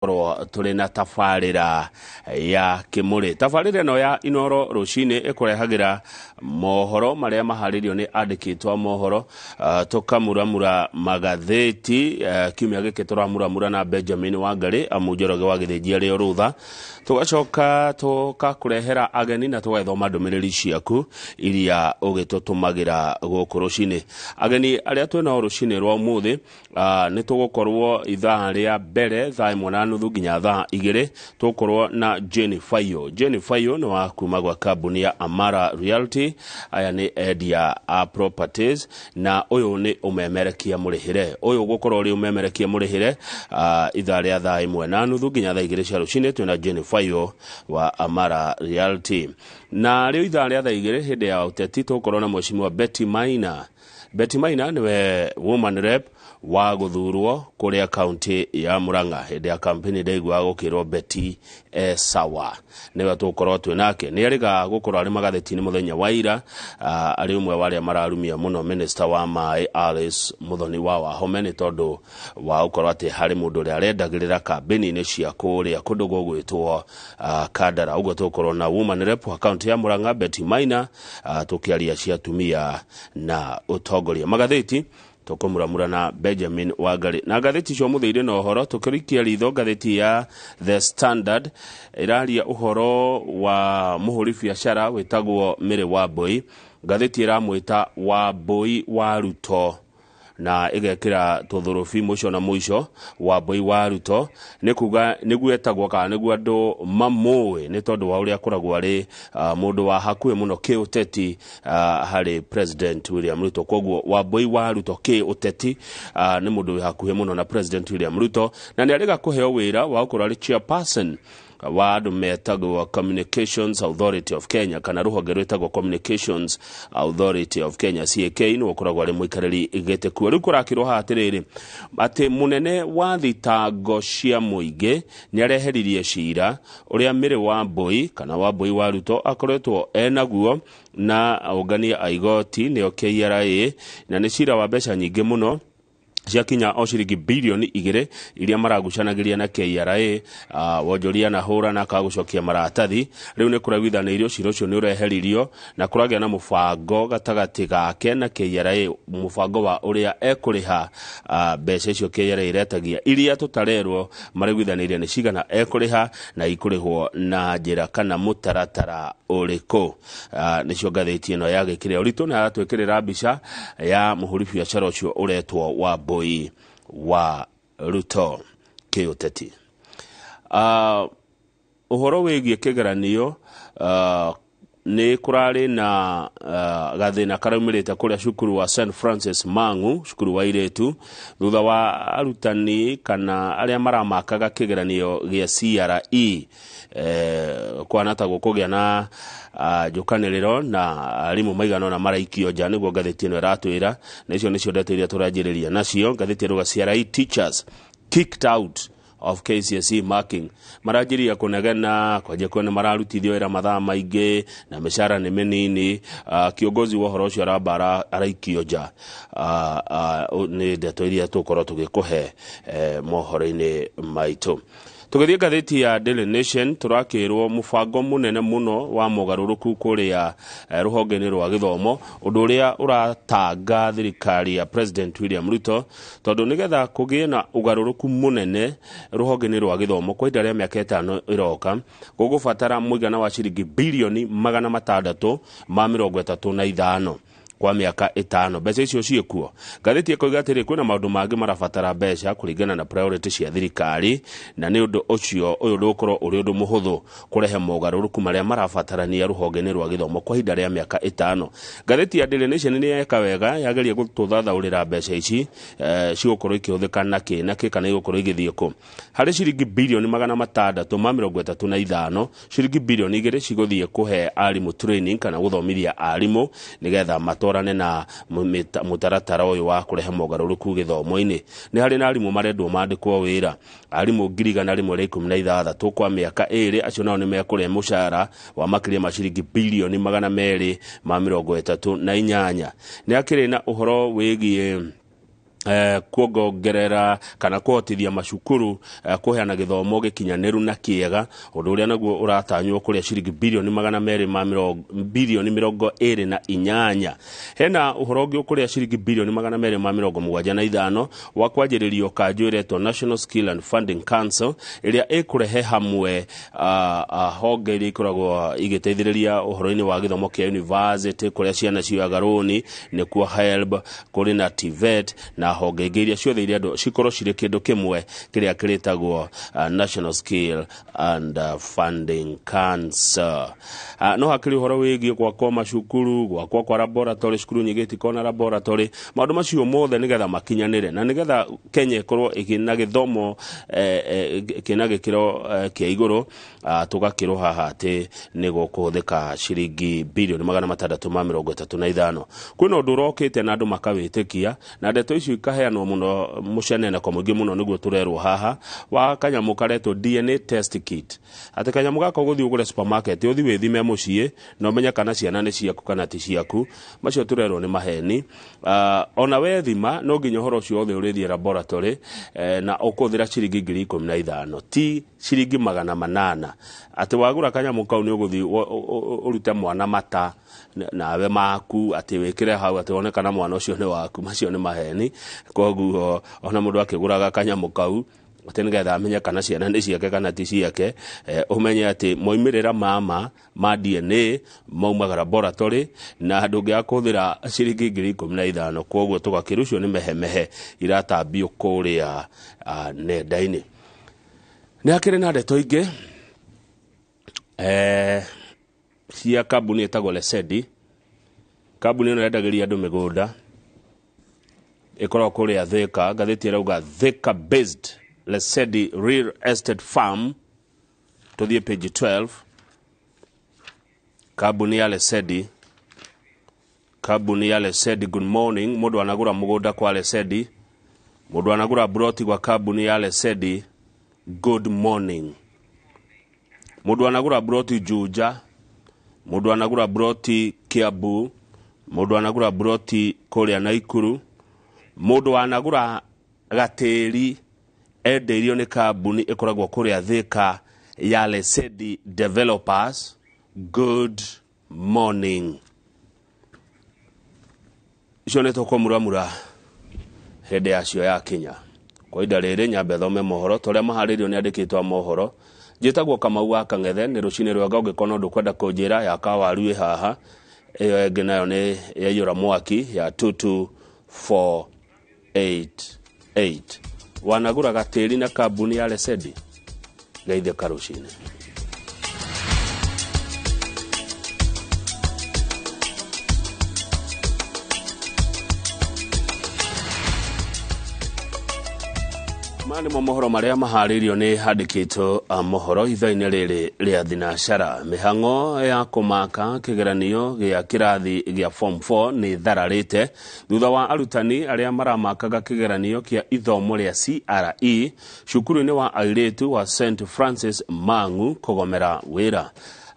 Korwo tũrĩ na tabarĩra ya kĩmũrĩ. Tabarĩra ĩno ya Inoro rũcinĩ ĩkũrehagĩra mohoro marĩa maharĩrio nĩ andĩkĩtwo a mohoro, tũkamuramura magathĩti. Kiumia gĩkĩ tũramuramura na Benjamin Wangarĩ amu Njoroge wa Gĩthĩnji arĩ o rũtha, tũgacoka tũkakũrehera ageni na tũgagĩthoma ndũmĩrĩri ciaku iria ũgĩtũtũmagĩra gũkũ rũcinĩ. Ageni arĩa twĩnao rũcinĩ rwa ũmũthĩ, nĩ tũgũkorwo ithaa rĩa mbere 1:30 nginya 2:00 tũgũkorwo na Jane Fayo. Jane Fayo nĩ wa kuma gwa kambuni ya Amara Realty. Aya nĩ endia a properties na ũyũ nĩ ũmemerekia mũrĩhĩre. Ũyũ ũgũkorwo ũrĩ ũmemerekia mũrĩhĩre, ithaa rĩa 1:30 nginya 2:00 cia rũcinĩ twĩna Jane Fayo wa Amara Realty. Na rĩo ithaa rĩa 2:00 hĩndĩ ya ũteti tũgũkorwo na Mheshimiwa Betty Maina. Betty Maina nĩwe woman rep wa gũthurwo kũrĩa kaunti ya Murang'a. Hĩndĩ ya kampeni ndaiguaga gũkĩrwo Betty e sawa, nĩwe tũgũkorwo twĩ nake. Nĩ erĩga gũkorwo arĩ magathĩti-inĩ mũthenya wa ira, arĩ ũmwe wa arĩa mararumia mũno minister wa maĩ Alice Muthoni wa Wahome nĩ tondũ wa gũkorwo atĩ harĩ mũndũ ũrĩa arendagĩrĩra kambĩni-inĩ cia kũrĩa kũndũ gũgwĩtwo Kandara. Ũguo tũgũkorwo na woman rep wa kaunti ya Murang'a Betty Maina, tũkĩaria cia atumia na ũtongoria. Magathĩti tũkũmuramura na Benjamin Wangari. Na ngathĩti cio mũthĩ irĩ na ũhoro. Tũkĩrikia ritho ngathĩti ya The Standard ĩraria ũhoro wa mũhũri biacara wĩtagwo Mary Wambui. Ngathĩti ĩramwĩta Wambui wa Ruto na ĩgekĩra tũthũrũbi mũico na mũico. Wambui wa Ruto nĩ kuga nĩguo etagwo kana nĩguo andũ mamũĩ nĩ tondũ wa ũrĩa akoragwo arĩ mũndũ wa hakuhĩ mũno kĩũteti harĩ President William Ruto. Koguo Wambui wa Ruto kĩũteti nĩ mũndũ wĩ hakuhĩ mũno na President William Ruto, na nĩ arĩga kũheo wĩra wa gũkorwo arĩ chairperson wa andũ metagwo Communications Authority of Kenya, kana rũhonge rwĩtagwo Communications Authority of Kenya, CAK, nĩwe ũkoragwo arĩ mũikarĩri gĩtĩ kuo. Rĩu kũrakĩrwo haha atĩrĩrĩ atĩ mũnene wa thitango cia mũingĩ nĩ areheririe cira ũrĩa Mary Wambui kana Wambui wa Ruto akoretwo enaguo na aũngania a igoti nĩo KRA, na nĩ cira wa mbeca nyingĩ mũno ciakinya o ciringi bilioni 2 iria maragucanagĩria na KRA. Wonjoria na hũra na akaga gũcokia maratathi. Rĩu nĩ kũraiguithanĩirio cira ũcio nĩ ũreheririo na kũragĩa na mũbango gatagatĩ gake na KRA, mũbango wa ũrĩa ekũrĩha mbeca icio KRA ĩretagia iria tũtarerwo maraiguithanĩirie nĩ cigana ekũrĩha na ikũrĩhwo na njĩra kana mũtaratara ũrĩkũ. Nĩcio ngathĩti ĩno yagĩkĩrĩra ũritũ na yaratwĩkĩrĩra mbica ya mũhũri biacara ũcio ũretwo Wambui wa Ruto kĩũteti. Ũhoro wĩgiĩ kĩgeranio, nĩ kũrarĩ na gathĩna karaumĩrĩte kũrĩa cukuru wa St Francis Mang'u, cukuru wa airĩtu, thutha wa arutani kana arĩa maramakaga kĩgeranio gĩa CRE kwana ta gũkũgĩa na njũkanĩrĩro na arimũ maigana ũna maraikio nja, nĩguo ngathĩti ĩno ĩratwĩra. Na icio nĩcio ndeto iria tũranjĩrĩria nacio. Ngathĩti ĩrauga CRE teachers kicked out of KCSE marking. Maranjĩrĩria kũnegena kwanjia kuona mararutithio wĩra mathaa maingĩ na mĩcara nĩ mĩnini. Kiongozi wa ũhoro ũcio aramba araikio nja. Nĩ ndeto iria tũgũkorwo tũgĩkũhe mohoro-inĩ maitũ. Tũgĩthiĩ ngathĩti ya Daily Nation tũrakĩrwo mũbango mũnene mũno wa mogarũrũku kũrĩa rũhonge-inĩ rwa gĩthomo, ũndũ ũrĩa ũratanga thirikari ya President William Ruto, tondũ nĩgetha kũgĩe na ũgarũrũku mũnene rũhonge-inĩ rwa gĩthomo kwa ihinda rĩa mĩaka 5 ĩroka, gũgũbatara mũigana wa ciringi bilioni 635 kwa mĩaka 5. Mbeca icio ciĩkuo? Ngathĩti ĩkoiga atĩrĩ, kwĩna maũndũ mangĩ marabatara mbeca kũringana na priority cia thirikari, na nĩ ũndũ ũcio ũyũ ndũgũkorwo ũrĩ ũndũ mũhũthũ kũrehe mogarũrũku marĩa marabatarania rũhonge-inĩ rwa gĩthomo kwa ihinda rĩa mĩaka 5. Ngathĩti ya Daily Nation nĩ yeka wega yageria gũtũthathaũrĩra mbeca ici cigũkorwo ikĩhũthĩka na kĩ na kĩ kana igũkorwo igĩthiĩ kũ. Harĩ ciringi bilioni 635, ciringi bilioni 2 cigũthiĩ kũhe arimũ training kana gũthomithia arimũ nĩgetha matwarane na mũtaratara ũyũ wa kũrehe mogarũrũku gĩthomo-inĩ. Nĩ harĩ na arimũ marendwo mandĩkwo wĩra, arimũ 116,000 kwa mĩaka 2. Acio nao nĩ mekũrĩa mũcara wa makĩria ma ciringi bilioni 238. Nĩ akĩrĩ na ũhoro wĩgiĩ Kuongongerera kana kuhotithia macukuru kuheana githomo gikinyaniru na kiega, undu uria naguo uratanywo kuria ciringi bilioni magana meri ma bilioni 28. Hena uhoro ungi ukuria ciringi bilioni 275 wa kwanjiririo kanju iretwo National Skill and Funding Council iria ikurehe hamwe honge iria ikoragwo igiteithiriria uhoro-ini wa githomo kia university kuria ciana cioyaga rũni nikuo HELB, kuri na TVET na honge ingĩ iria ciothe iria andũ cikorwo cirĩ kĩndũ kĩmwe kĩrĩa kĩrĩtagwo National Skill and Funding Council. No hakĩrĩ ũhoro wĩgiĩ gwakwo macukuru, gwakwo kwa laboratory, cukuru nyingĩ itikoragwo na laboratory, maũndũ macio mothe nĩgetha makinyanĩre na nĩgetha Kenya ĩkorwo ĩna gĩthomo kĩna gĩkĩro kĩa igũrũ. Tũgakĩrwo haha atĩ nĩ gũkũhũthĩka ciringi bilioni 635. Kwĩna ũndũ ũrokĩte na andũ makawĩtĩkia na ndeto icio ikaheanwo mũno mũcenene kwa mũingĩ mũno, nĩguo tũrerwo haha wa kanyamũ karetwo DNA test kit, atĩ kanyamũ gaka ũgũthiĩ ũgũre supermarket, ũthiĩ wĩthime mũciĩ na ũmenye kana ciana nĩ ciaku kana ti ciaku. Macio tũrerwo nĩ maheni. Ona wethima no nginya ũhoro ũcio wothe ũrĩthiĩ laboratory na ũkũhũthĩra ciringi 15,000, ti ciringi 800. Atĩ wagũra kanyamũ kau nĩ ũgũthiĩ ũrute mwana mata nawe maku atĩ wĩkĩre hau atĩ wone kana mwana ũcio nĩ waku. Macio nĩ maheni. Koguo ona mũndũ akĩgũraga kanyamũ kau atĩ nĩgetha amenye kana ciana nĩ ciake kana ti ciake, ũmenye atĩ moimĩrĩra mama ma DNA maumaga laboratory na ndũngĩaga kũhũthĩra ciringi 15,000. Koguo tũgakĩra ũcio nĩ mehemehe iratambio kũrĩa nenda-inĩ. Nĩ hakĩrĩ na ndeto ingĩ cia kambuni ĩtagwo Lesedi. Kambuni ĩno yendagĩria andũ mĩgũnda, ĩkoragwo kũrĩa Thika. Ngathĩti ĩrauga Thika based Lesedi Real Estate Farm. Tũthiĩ page 12. Kambuni ya Lesedi, kambuni ya Lesedi, good morning. Mũndũ anagũra mũgũnda kwa Lesedi, mũndũ anagũra broti gwa kambuni ya Lesedi, good morning. Mũndũ anagũra broti Juja, mũndũ anagũra broti Kiambu, mũndũ anagũra broti kũrĩa Naikuru, mũndũ anagũra gatĩri endeirio nĩ kambuni ĩkoragwo kũrĩa Thika ya Lesedi Developers, good morning. Icio nĩ tũkũmuramura hĩndĩ yacio yakinya. Kwa ihinda rĩrĩ nyambe thome mohoro ta ũrĩa maharĩirio nĩ andĩkĩtwo a mohoro. Njĩtagwo Kamau wa Kang'ethe, nĩ rũcinĩ rwega. Ũngĩkorwo na ũndũ ũkwenda kũnjĩra, ya kawaru ĩ haha, ĩyo ĩngĩ nayo nĩ yaiyũra mwaki ya 22488. Wanagũra gatĩri na kambuni ya Lesedi, geithĩka rũcinĩ. Maya nĩmo mohoro marĩa maharĩirio nĩ handĩkĩtwo mohoro ithaa-inĩ rĩrĩ rĩa thinacara. Mĩhang'o ya kũmaka kĩgeranio gĩa kĩrathi gĩa form 4 nĩ thararĩte thutha wa arutani arĩa maramakaga kĩgeranio kĩa ithomo rĩa CRE cukuru-inĩ wa airĩtu wa St Francis Mang'u kũgomera wĩra.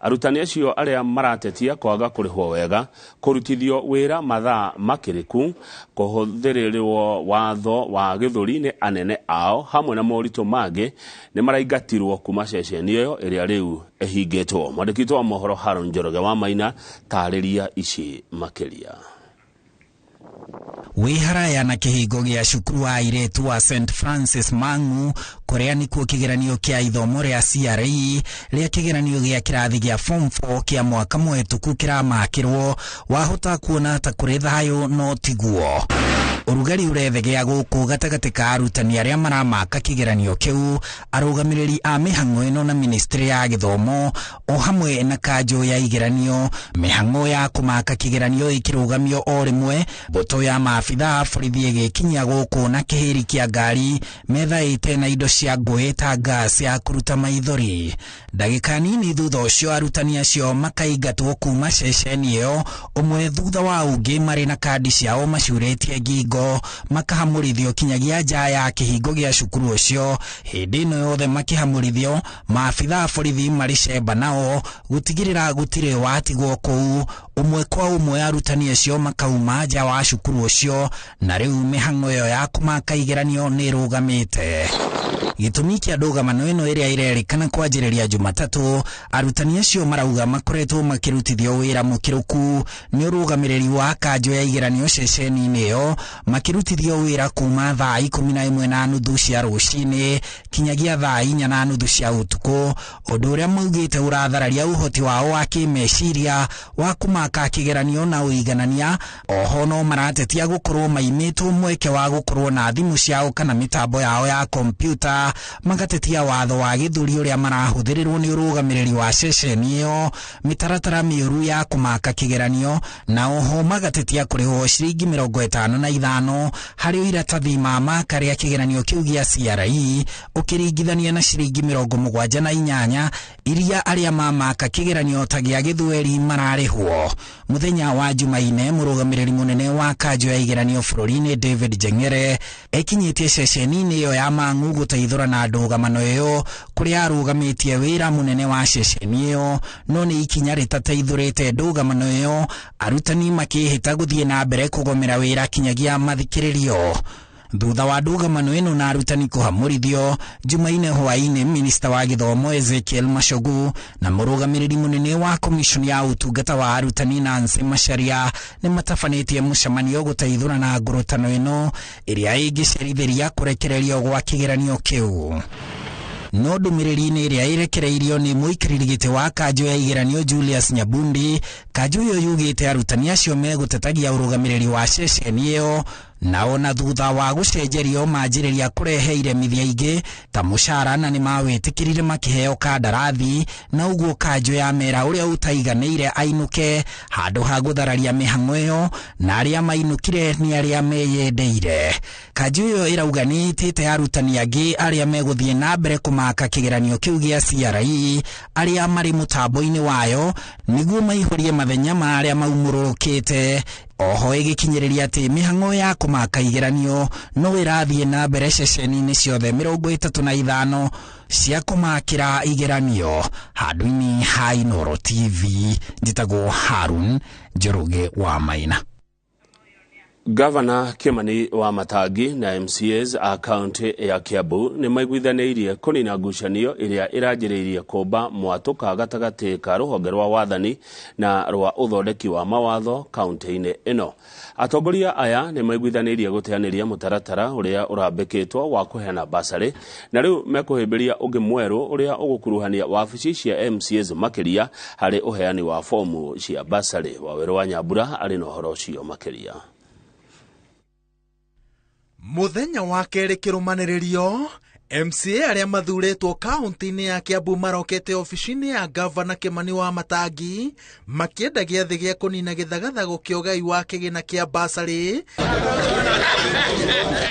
Arutani acio arĩa maratetia kwaga kũrĩhwo wega, kũrutithio wĩra mathaa makĩrĩku, kũhũthĩrĩrwo watho wa gĩthũri nĩ anene ao hamwe na moritũ mangĩ nĩ maraingatirwo kuma ceceni ĩyo ĩrĩa rĩu ĩhingĩtwo. Mwandĩki witũ wa mohoro Haron Njoroge wa Maina tarĩria ici makĩria. Wĩ haraya na kĩhingo gĩa cukuru wa airĩtu wa St Francis Mang'u kũrĩa nĩkuo kĩgeranio kĩa ithomo rĩa CRE rĩa kĩgeranio gĩa kĩrathi gĩa form 4 kĩa mwaka mũhetũku kĩramakĩrwo, wahota kuona ta kũrĩ thayũ no tiguo. Ũrugarĩ ũrethegea gũkũ gatagatĩ ka arutani arĩa maramaka kĩgeranio kĩu, arũgamĩrĩri a mĩhang'o ĩno na ministry ya gĩthomo o hamwe na kanjũ ya igeranio. Mĩhang'o ya kũmaka kĩgeranio ĩkĩrũgamio o rĩmwe, mbũtũ ya maabitha a borithi ĩgĩkinyia gũkũ na kĩhĩri kĩa ngari methaĩte na indo cia cia ngũĩ ta gas ya kũruta maithori. Ndagĩka nini thutha ũcio arutani acio makaingatwo kuma ceceni ĩyo, ũmwe thutha wa ũngĩ, marĩ na kandi ciao macurĩtie ngingo, makahamũrithio kinyagia nja ya kĩhingo gĩa cukuru ũcio. Hĩndĩ ĩno yothe makĩhamũrithio, maabitha a borithi marĩ cemba nao gũtigĩrĩra gũtirĩ watigwo kũu. Ũmwe kwa ũmwe arutani acio makauma nja wa cukuru ũcio, na rĩu mĩhang'o ĩyo ya kũmaka igeranio nĩ ĩrũgamĩte. Gĩtũmi kĩa ndũgamano ĩno ĩrĩa ĩrerĩkana kwanjĩrĩria Jumatatũ, arutani acio marauga makoretwo makĩrutithio wĩra mũkĩrũku nĩ ũrũgamĩrĩri wa kanjũ ya igeranio ceceni-inĩ ĩyo, makĩrutithio wĩra kuma thaa 11:30 cia rũcinĩ kinyagia thaa 4:30 cia ũtukũ, ũndũ ũrĩa maugĩte ũrathararia ũhoti wao wa kĩmeciria wa kũmaka kĩgeranio na ũiganania. Oho no maratetia gũkorwo maimĩtwo mweke wa gũkorwo na thimũ ciao kana mĩtambo yao ya kompiuta, magatetia watho wa gĩthũri ũrĩa marahũthĩrĩrwo nĩ ũrũgamĩrĩri wa ceceni ĩyo, mĩtaratara mĩũru ya kũmaka kĩgeranio, na oho magatetia kũrĩhwo ciringi 55 harĩ iratathi ma maka rĩa kĩgeranio kĩu gĩa CRE ũkĩringithania na ciringi 78 iria arĩa mamaka kĩgeranio ta gĩa gĩthweri mararĩhwo. Mũthenya wa Jumaine, mũrũgamĩrĩri mũnene wa kanjũ ya igeranio bũrũri-inĩ David Jengere ekinyĩtie ceceni-inĩ ĩyo ya Mang'u gũteithũra na ndũgamano ĩyo, kũrĩa arũgamĩtie wĩra mũnene wa ceceni ĩyo, no nĩ ikinya rĩtateithũrĩte ndũgamano ĩyo, arutani makĩhĩta gũthiĩ na mbere kũgomera wĩra kinyagia mathikĩrĩrio. Thutha wa ndũgamano ĩno na arutani kũhamũrithio, Jumaine hwaĩ-inĩ minista wa gĩthomo Ezekiel Machogu na mũrũgamĩrĩri mũnene wa commission ya ũtungata wa arutani Nancy Macharia nĩ matabanĩtie mũcemanio gũteithũra na ngũrũtano ĩno ĩrĩa ĩngĩcerithĩria kũrekererio gwa kĩgeranio kĩu. No ndũmĩrĩri-inĩ ĩrĩa ĩrekereirio nĩ mũikarĩri gĩtĩ wa kanjũ ya igeranio Julius Nyabundi, kanjũ ĩyo yugĩte arutani acio megũtetagia ũrũgamĩrĩri wa ceceni ĩyo, nao na thutha wa gũcenjerio manjĩrĩria kũrehe iremithia ingĩ ta mũcara, na nĩmawĩtĩkĩrire makĩheo kandarathi, na ũguo kanjũ ya mera ũrĩa ũtaiganĩire ainũke handũ ha gũthararia mĩhang'o ĩyo, na arĩa mainũkire nĩ arĩa meyendeire. Kanjũ ĩyo ĩrauga nĩ ĩtĩte arutani angĩ arĩa megũthiĩ na mbere kũmaka kĩgeranio kĩu gĩa CRE arĩa marĩ mũtambo-inĩ wayo nĩguo maihũrie mathenya ma arĩa maumũrũrũkĩte. Oho ĩgĩkinyĩrĩria atĩ mĩhang'o ya kũmaka igeranio no ĩrathiĩ na mbere ceceni-inĩ ciothe 35 cia kũmakĩra igeranio. Handũ-inĩ ha Inooro TV, njĩtagwo Harun Njoroge wa Maina. Gavana Kimani wa Matangi na MCAs a kaunti ya Kiambu nĩ maiguithanĩirie kũnina ngucanio ĩrĩa ĩranjĩrĩirie kũmba mwatũka gatagatĩ ka rũhonge rwa wathani na rwa ũthondeki wa mawatho kaunti-inĩ ĩno. Atongoria aya nĩ maiguithanĩirie gũteanĩria mũtaratara ũrĩa ũrambĩkĩtwo wa kũheana basarĩ, na rĩu mekũhĩmbĩria ũngĩ mwerũ ũrĩa ũgũkuruhania wabici cia MCAs makĩria harĩ ũheani wa fomu cia basarĩ. Wawerũ wa Nyambura arĩ na ũhoro ũcio makĩria. Mũthenya wa kerĩ kĩrũmanĩrĩrio, MCA arĩa mathurĩtwo kaunti-inĩ ya Kiambu marokete obici-inĩ ya gavana Kimani wa Matangi makĩenda gĩathĩ gĩa kũnina gĩthagathago kĩa ũgai wa kĩgĩna kĩa basarĩ.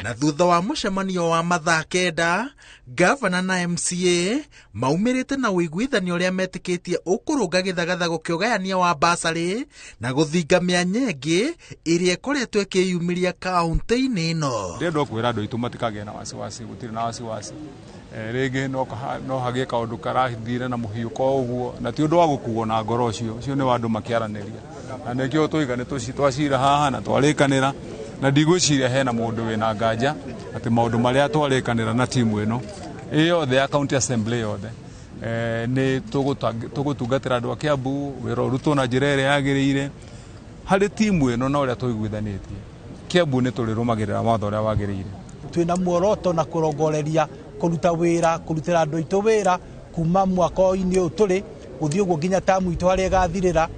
Na thutha wa mũcemanio wa mathaa 9, gavana na MCA maumĩrĩte na ũiguithanio ũrĩa metĩkĩtie ũkũrũnga gĩthagathago kĩa ũgayania wa basarĩ na gũthinga mĩanya ĩngĩ ĩrĩa ĩkoretwo ĩkĩyumĩria kaunti-inĩ ĩno. Ndĩrenda kwĩra andũ aitũ matikagĩe na wasiwasi, gũtirĩ na wasiwasi. Rĩngĩ no hagĩe kaũndũ karathire na mũhiũko ũguo, na ti ũndũ wa gũkuo na ngoro ũcio, ũcio nĩ wa andũ makĩaranĩria, na nĩkĩo tũiga nĩ twacira haha na twarĩkanĩra, na ndigwĩciria hena mũndũ wĩna nganja atĩ maũndũ marĩa twarĩkanĩra na timu ĩno ĩ yothe ya county assembly yothe, nĩ tũgũtungatĩra andũ a Kiambu, wĩra ũrutwo na njĩra ĩrĩa yagĩrĩire harĩ timu ĩno na ũrĩa tũiguithanĩtie. Kiambu nĩ tũrĩrũmagĩrĩra watho ũrĩa wagĩrĩire. Twĩna muoroto na kũrongoreria kũruta wĩra, kũrutĩra andũ aitũ wĩra kuma mwaka-inĩ ũyũ tũrĩ gũthiĩ ũguo nginya tamu itũ harĩa ĩgathirĩra,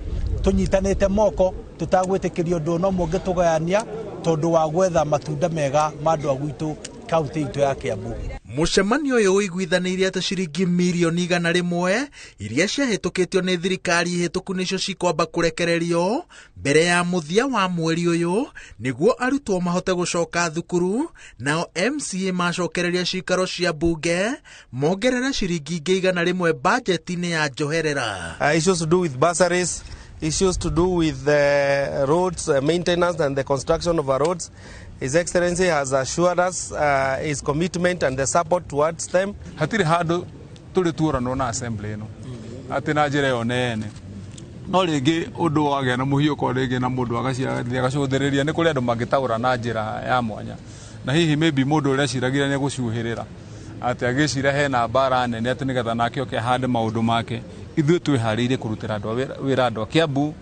tũnyitanĩte moko tũtagwĩtĩkĩria ũndũ ona ũmwe ũngĩtũgayania tondũ wa gwetha matunda mega ma andũ a gwitũ kaunti itũ ya Kiambu. Mũcemanio ũyũ ũiguithanĩirie atĩ ciringi mirioni 100 iria ciahĩtũkĩtio nĩ thirikari hĩtũku nĩcio cikwamba kũrekererio mbere ya mũthia wa mweri ũyũ nĩguo arutwo mahote gũcoka thukuru, nao MCA macokereria cikaro cia mbunge mongerere ciringi ingĩ 100 bajeti-inĩ ya njoherera. Issues to do with bursaries, issues to do with roads maintenance and the construction of our roads. His Excellency has assured us his commitment and the support towards them. Hatirĩ handũ tũrĩ tuoranwo na assembly ĩno atĩ na njĩra ĩyo nene, no rĩngĩ ũndũ wagĩa na mũhiũko rĩngĩ na mũndũ agacũthĩrĩria nĩ kũrĩ andũ mangĩtaũra na njĩra ya mwanya, na hihi maybe mũndũ ũrĩa aciragira nĩ gũcuhĩrĩra atĩ agĩcira hena mbara nene atĩ nĩgetha nake oke ahande maũndũ make. Ithuĩ twĩharĩirie kũrutĩra andũ wĩra andũ a Kiambu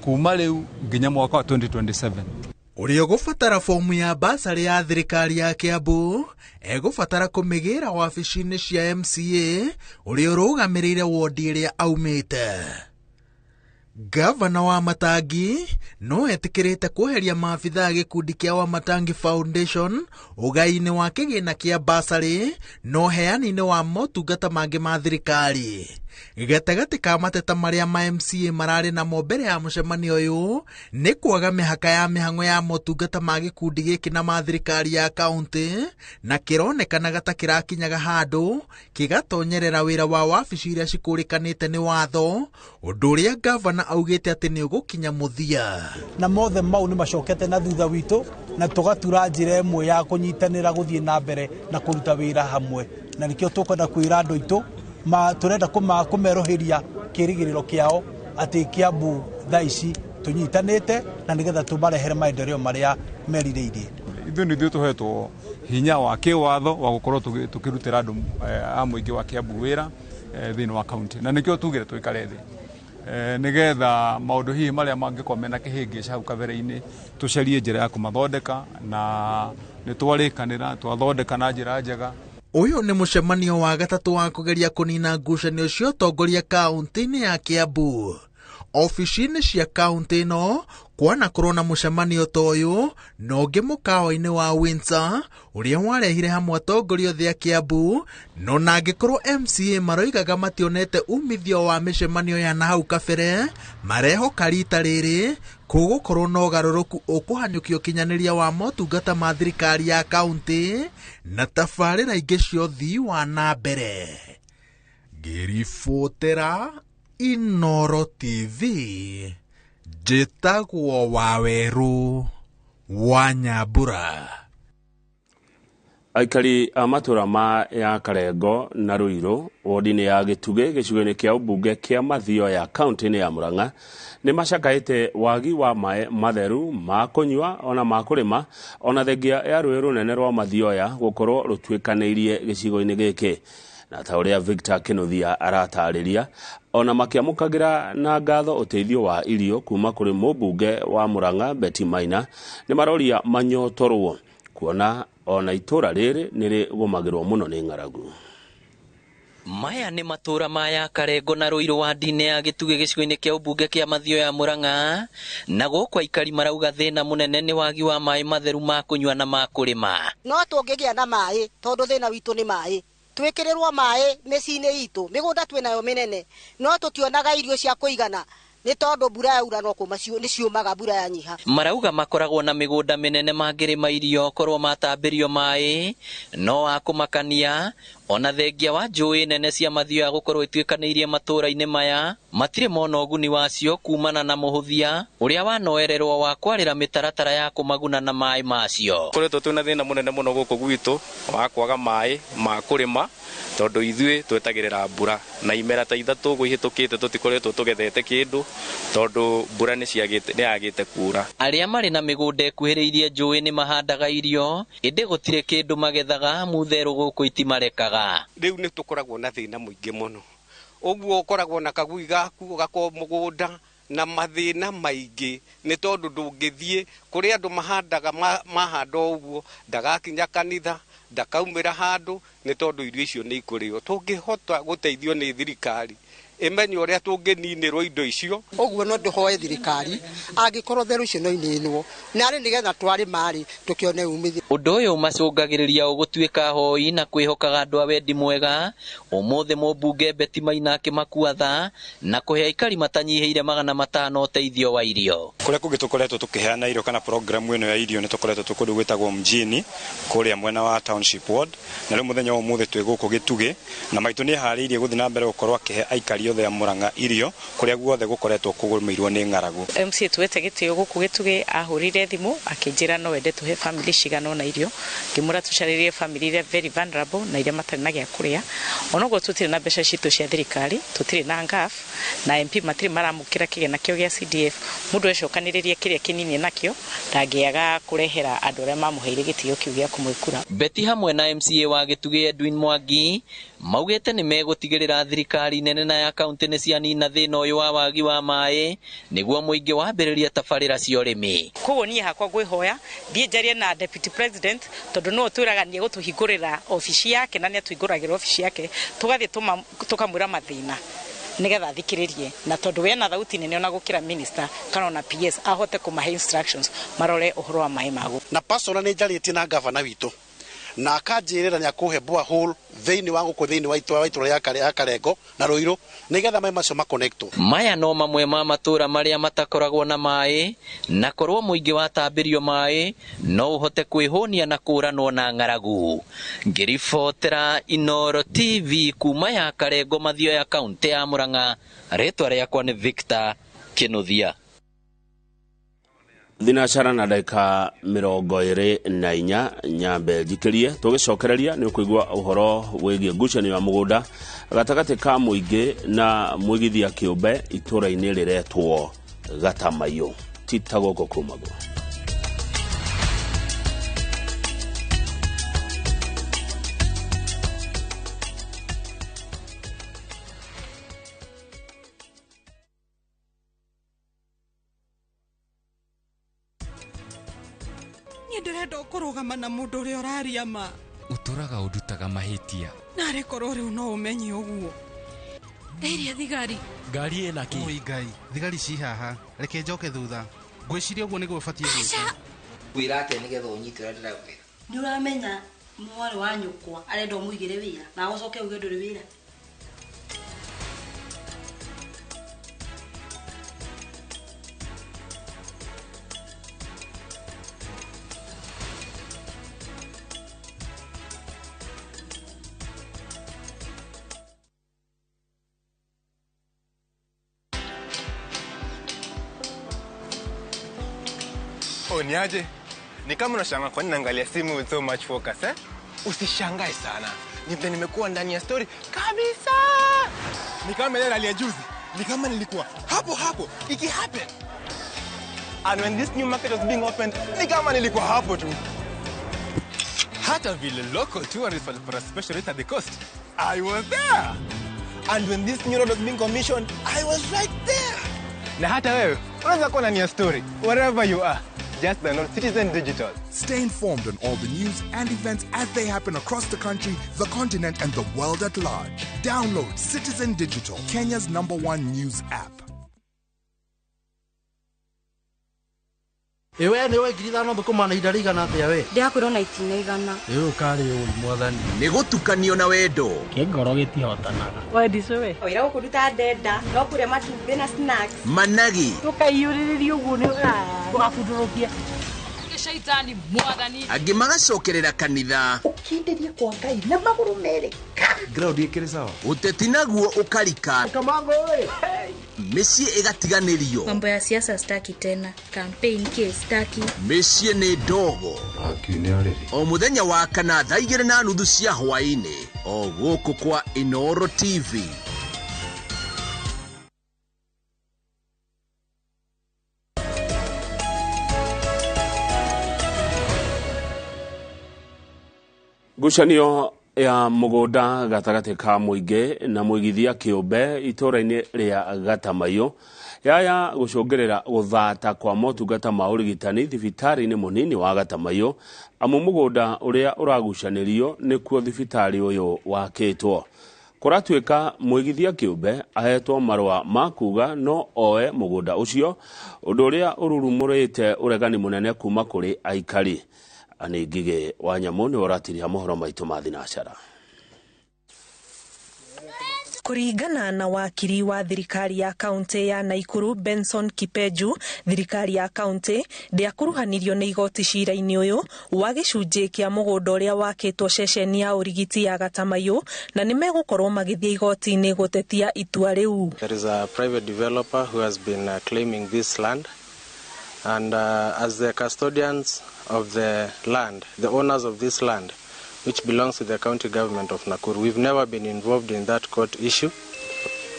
kuma rĩu nginya mwaka wa 2027. Ũrĩa ũgũbatara fomu ya basarĩ ya thirikari ya Kiambu egũbatara kũmĩgĩra wabici-inĩ cia MCA ũrĩa ũrũgamĩrĩire wodi ĩrĩa aumĩte. Gavana wa Matangi no etĩkĩrĩte kweheria maabithaa a gĩkundi kĩa Wamatangi Foundation ũgai-inĩ wa kĩgĩna kĩa basarĩ na ũheani-inĩ wa motungata mangĩ ma thirikari. Gatagatĩ ka mateta marĩa ma MCA mararĩ namo mbere ya mũcemanio ũyũ nĩ kwaga mĩhaka ya mĩhang'o ya motungata ma gĩkundi gĩkĩ na ma thirikari ya kaunti, na kĩronekanaga ta kĩrakinyaga handũ kĩgatonyerera wĩra wa wabici iria cikũrĩkanĩte nĩ watho, ũndũ ũrĩa gavana augĩte atĩ nĩ ũgũkinya mũthia. Na mothe mau nĩ macokete na thutha witũ na tũgatura njĩra ĩmwe ya kũnyitanĩra gũthiĩ na mbere na kũruta wĩra hamwe, na nĩkĩo tũkwenda kwĩra andũ aitũ tũrenda kũmerohĩria kĩrĩgĩrĩro kĩao atĩ Kiambu thaa ici tũnyitanĩte na nĩgetha tũmarehere maendeleo marĩa merirĩirie. Ithuĩ nĩ ithuĩ tũhetwo hinya wa kĩwatho wa gũkorwo tũkĩrutĩra andũ a mũingĩ wa Kiambu wĩra thĩinĩ wa kaunti, na nĩkĩo tugire tũikare thĩ nĩgetha maũndũ hihi marĩa mangĩkorwo mena kĩhĩngĩca hau kabere-inĩ tũcarie njĩra ya kũmathondeka, na nĩ twarĩkanĩra twathondeka na njĩra njega. Ũyũ nĩ mũcemanio wa gatatũ wa kũgeria kũnina ngucanio cia ũtongoria kaunti-inĩ ya Kiambu. Obici-inĩ cia kaunti ĩno kwanakorwo na mũcemanio ta ũyũ na ũngĩ mũkawa-inĩ wa Windsor ũrĩa warehire hamwe atongoria othe a Kiambu, no na angĩkorwo MCA maroigaga mationete umithio wa mĩcemanio ya nahau kabere, marehoka rita rĩrĩ kũgũkorwo na ũgarũrũku ũkũhanyũkia ũkinyanĩria wa motungata ma thirikari ya kaunti na tabarĩra ingĩ cia ũthii wa na mbere. Ngĩribotera Inooro TV, njĩtagwo Wawerũ wa Nyambura. Aikari a matũra ma ya Karengo na Ruiru wodi-inĩ ya Gĩtugĩ gĩcigo-inĩ kĩa ũmbunge kĩa Mathioya kaunti-inĩ ya Murang'a nĩ macakaĩte wagi wa maĩ matheru ma kũnyua ona ma kũrĩma, ona thengia ya rũĩ rũnene rwa Mathioya gũkorwo rũtuĩkanĩirie gĩcigo-inĩ gĩkĩ. Na ta ũrĩa Victor Kinuthia aratarĩria, ona makĩamũkagĩra na ngatho ũteithio wa irio kuma kũrĩ mũmbunge wa Murang'a Betty Maina, nĩ maroria manyotorwo kuona ona itũra rĩrĩ nĩ rĩgũmagĩrwo mũno nĩ ng'aragu. Maya nĩ matũra maya Karengo na Ruiru wadi-inĩ ya Gĩtugĩ gĩcigo-inĩ kĩa ũmbunge kĩa Mathioya Murang'a, na gũkũ aikari marauga thĩna mũnene nĩ wagi wa maĩ matheru ma kũnyua na ma kũrĩma. No tũngĩgĩa na maĩ tondũ thĩna witũ nĩ maĩ, twĩkĩrĩrwo maĩ mĩciĩ-inĩ itũ, mĩgũnda twĩnayo mĩnene, no tũtionaga irio cia kũigana nĩ tondũ mbura yaura no kũma nĩ ciũmaga mbura yanyiha. Marauga makoragwo na mĩgũnda mĩnene mangĩrĩma irio korwo matambĩrio maĩ, no akũmakania ona thengia wa njũĩ nene cia Mathioya gũkorwo ituĩkanĩirie matũra-inĩ maya matirĩ mona ũguni wacio kumana na mũhũthia ũrĩa wanoererwo wa kwarĩra mĩtaratara ya kũmaguna na maĩ macio. Koretwo twĩna thĩna mũnene mũno gũkũ gwitũ wa kwaga maĩ ma kũrĩma tondũ ithuĩ twetagĩrĩra mbura na imera ta ithatũ ũguo ihĩtũkĩte tũtikoretwo tũgethete kĩndũ tondũ mbura nĩ yagĩte kura. Arĩa marĩ na mĩgũnda ĩkuhĩrĩirie njũĩ nĩ mahandaga irio ĩndĩ gũtirĩ kĩndũ magethaga mũtherũ gũkũ itimarekaga. Rĩu nĩ tũkoragwo na thĩna mũingĩ mũno, ũguo ũkoragwo na kagui gaku ũgakorwo mũgũnda na mathĩna maingĩ nĩ tondũ ndũngĩthiĩ kũrĩ andũ mahandaga mahanda ũguo ndagakinya kanitha ndakaumĩra handũ nĩ tondũ irio icio nĩ ikũrĩo. Tũngĩhota gũteithio nĩ thirikari Ĩmenye ũrĩa tũngĩninĩrwo indo icio. Ũguo no ndũhoe thirikari angĩkorwo therũ icio no ininwo narĩ nĩgetha twarĩma-rĩ tũkĩone umithio. Ũndũ ũyũ macũngagĩrĩria ũgũtuĩka hoi na kwĩhokaga andũ a wendi mwega. Ũmũthĩ mũmbunge Betty Maina akĩmakua tha na kũhe aikari matanyihĩire 500 ũteithio wa irio. Kũrĩa kũngĩ tũkoretwo tũkĩheana irio kana programu ĩno ya irio nĩ tũkoretwo twĩ kũndũ gwĩtagwo mjini kũrĩa mwena wa Township Ward, na rĩu mũthenya wa ũmũthĩ twĩ gũkũ Gĩtugĩ, na maitũ nĩ eharĩirie gũthiĩ na mbere gũkorwo akĩhe aikari othe a Murang'a irio kũrĩa guothe gũkoretwo kũgũmĩirwo nĩ ng'aragu. MCA tuwete gĩtĩo gũkũ Gĩtugĩ ahũrire thimũ akĩnjĩra no ende tũhe family cigana ũna irio, ngĩmwĩra tũcarĩrie family iria very vulnerable na iria matarĩ na gĩa kũrĩa. Onoguo tũtirĩ na mbeca citũ cia thirikari, tũtirĩ na NGAAF na MP matirĩ maramũkĩra kĩgĩna kĩo gĩa CDF. Mũndũ ecokanĩrĩrie kĩrĩa kĩnini nakĩo ndangĩaga kũrehera andũ arĩa mamũheire gĩtĩo kĩu gĩa kũmwĩkura. Betty hamwe na MCA wa Gĩtugĩ Edwin Mwangi maugĩte nĩ megũtigĩrĩra thirikari nene na ya kaunti nĩ cianina thĩna ũyũ wa wagi wa maĩ nĩguo mũingĩ wambĩrĩrie tabarĩra cia ũrĩmi. Koguo niĩ hakwa ngwĩhoya thiĩ njarie na deputy president tondũ nĩwe ũtwĩraga nĩ egũtũhingũrĩra obici yake na nĩ atũhingũragĩra obici yake, tũgathiĩ tũkamwĩra mathĩna nĩgetha athikĩrĩrie, na tondũ we ena thauti nene ona gũkĩra minister kana ona PS ahote kũmahe instructions marore ũhoro wa maĩ magu. Na personally nĩ njarĩtie na gavana witũ na akanjĩrĩra nĩ akũhe borehole thĩinĩ wa gũkũ thĩinĩ wa itũra rĩa Karengo na Ruiru nĩgetha maĩ macio makonectwo. Maya no mamwe ma matũra marĩa matakoragwo na maĩ, na korwo mũingĩ watambĩrio maĩ no ũhote kwĩhũnia na kũranwo na ng'aragu. Ngĩribotera Inooro TV kuma ya Karengo Mathioya kaunti ya Murang'a, rĩtwa rĩakwa nĩ Victor Kĩnuthia. Thinacara na ndagĩka 24 nyambe njikĩrie tũgĩcokereria nĩ ũkũigua ũhoro wĩgiĩ ngucanio ya mũgũnda gatagatĩ ka mũingĩ na mũigithia kĩũmbe itũra-inĩ rĩretwo Gatamaiyũ. Tita gũkũ kumagwo. Ndĩrenda kũrũgama na mũndũ ũrĩa ũraria ma. Ũtũraga ũndutaga mahĩtia. Narĩ korwo rĩu no ũmenye ũguo. Ndairia thigari. Ngari ĩna kĩ? Oi Ngai, thigari ci haha. Reke njoke thutha. Ngwĩciria ũguo nĩguo ũbatiĩ gwĩka. Wĩra atĩa nĩgetha ũnyite ũrĩa ndĩrakwĩra? Nĩ ũramenya mwarĩ wa nyũkwa arenda ũmũigĩre wĩra na ũcoke uge ndũrĩ wĩra. Niaje? Ni kama unashangaa kwa nini naangalia simu with so much focus, eh? Usishangae sana. Ni vile nimekuwa ndani ya story kabisa. Ni kama ile rally ya juzi. Ni kama nilikuwa hapo hapo iki happen. And when this new market was being opened, ni kama nilikuwa hapo tu. Hata vile local tourists walipata special rate at the coast, I was there. And when this new road was being commissioned, I was right there. Na hata wewe unaweza kuwa ndani ya story wherever you are. Just download Citizen Digital. Stay informed on all the news and events as they happen across the country, the continent, and the world at large. Download Citizen Digital, Kenya's #1 news app. Ewe nĩ 5,000 thũkũma na ihinda rĩigana atĩa we? Ndĩrakwĩrwo na itina 100. Ĩĩ ũkarĩ ũi mwathani. Nĩ gũtukanio na wendo. Kĩngoro gĩtihotanaga. Wendi cũwe. Wĩra gũkũruta ndenda no kũrĩa matumbĩ na snacks. Managi. Tũkaiyũrĩrĩria ũguo nĩ ũgabundũrũkia. Shaitani mwathani. Angĩ magacokerera kanitha. Ũkindĩrie kwa Ngai na magũrũ merĩ. Ground ĩkĩrĩ sawa. Ũteti naguo ũkarika. Kamango ĩ. Mĩciĩ ĩgatiganĩrio. Mambo ya siasa staki tena. Campaign ke staki. Mĩciĩ nĩ ndogo. O mũthenya wa kana thaa 2:30 cia hwaĩ-inĩ. O gũkũ kwa Inooro TV. Ngucanio ya mũgũnda gatagatĩ ka mũingĩ na mũigithia kĩũmbe itũra-inĩ rĩa Gatamaiyũ yaya gũcũngĩrĩra gũthata kwa motungata ma ũrigitani thibitarĩ-inĩ mũnini wa Gatamaiyũ amu mũgũnda ũrĩa ũragucanĩrio nĩkuo thibitarĩ ũyũ wakĩtwo. Kũratuĩka mũigithia kĩũmbe ahetwo marũa ma kuga no oe mũgũnda ũcio, ũndũ ũrĩa ũrurumũrĩte ũregani mũnene kuma kũrĩ aikari. Anĩ Ngigĩ wa Nyamũ nĩwe ũratiriha mohoro maitũ ma thinacara. Kũringana na wakiri wa thirikari ya kaunti ya Naikuru Benson Kipeju, thirikari ya kaunti ndĩakuruhanirio nĩ igoti cira-inĩ ũyũ wa gĩcunjĩ kĩa mũgũnda ũrĩa wakĩtwo ceceni ya ũrigiti ya Gatamayũ, na nĩ megũkorwo magĩthiĩ igoti-inĩ gũtetia itua rĩu. There is a private developer who has been claiming this land, and as the custodians of the land, the owners of this land, which belongs to the county government of Nakuru, we've never been involved in that court issue.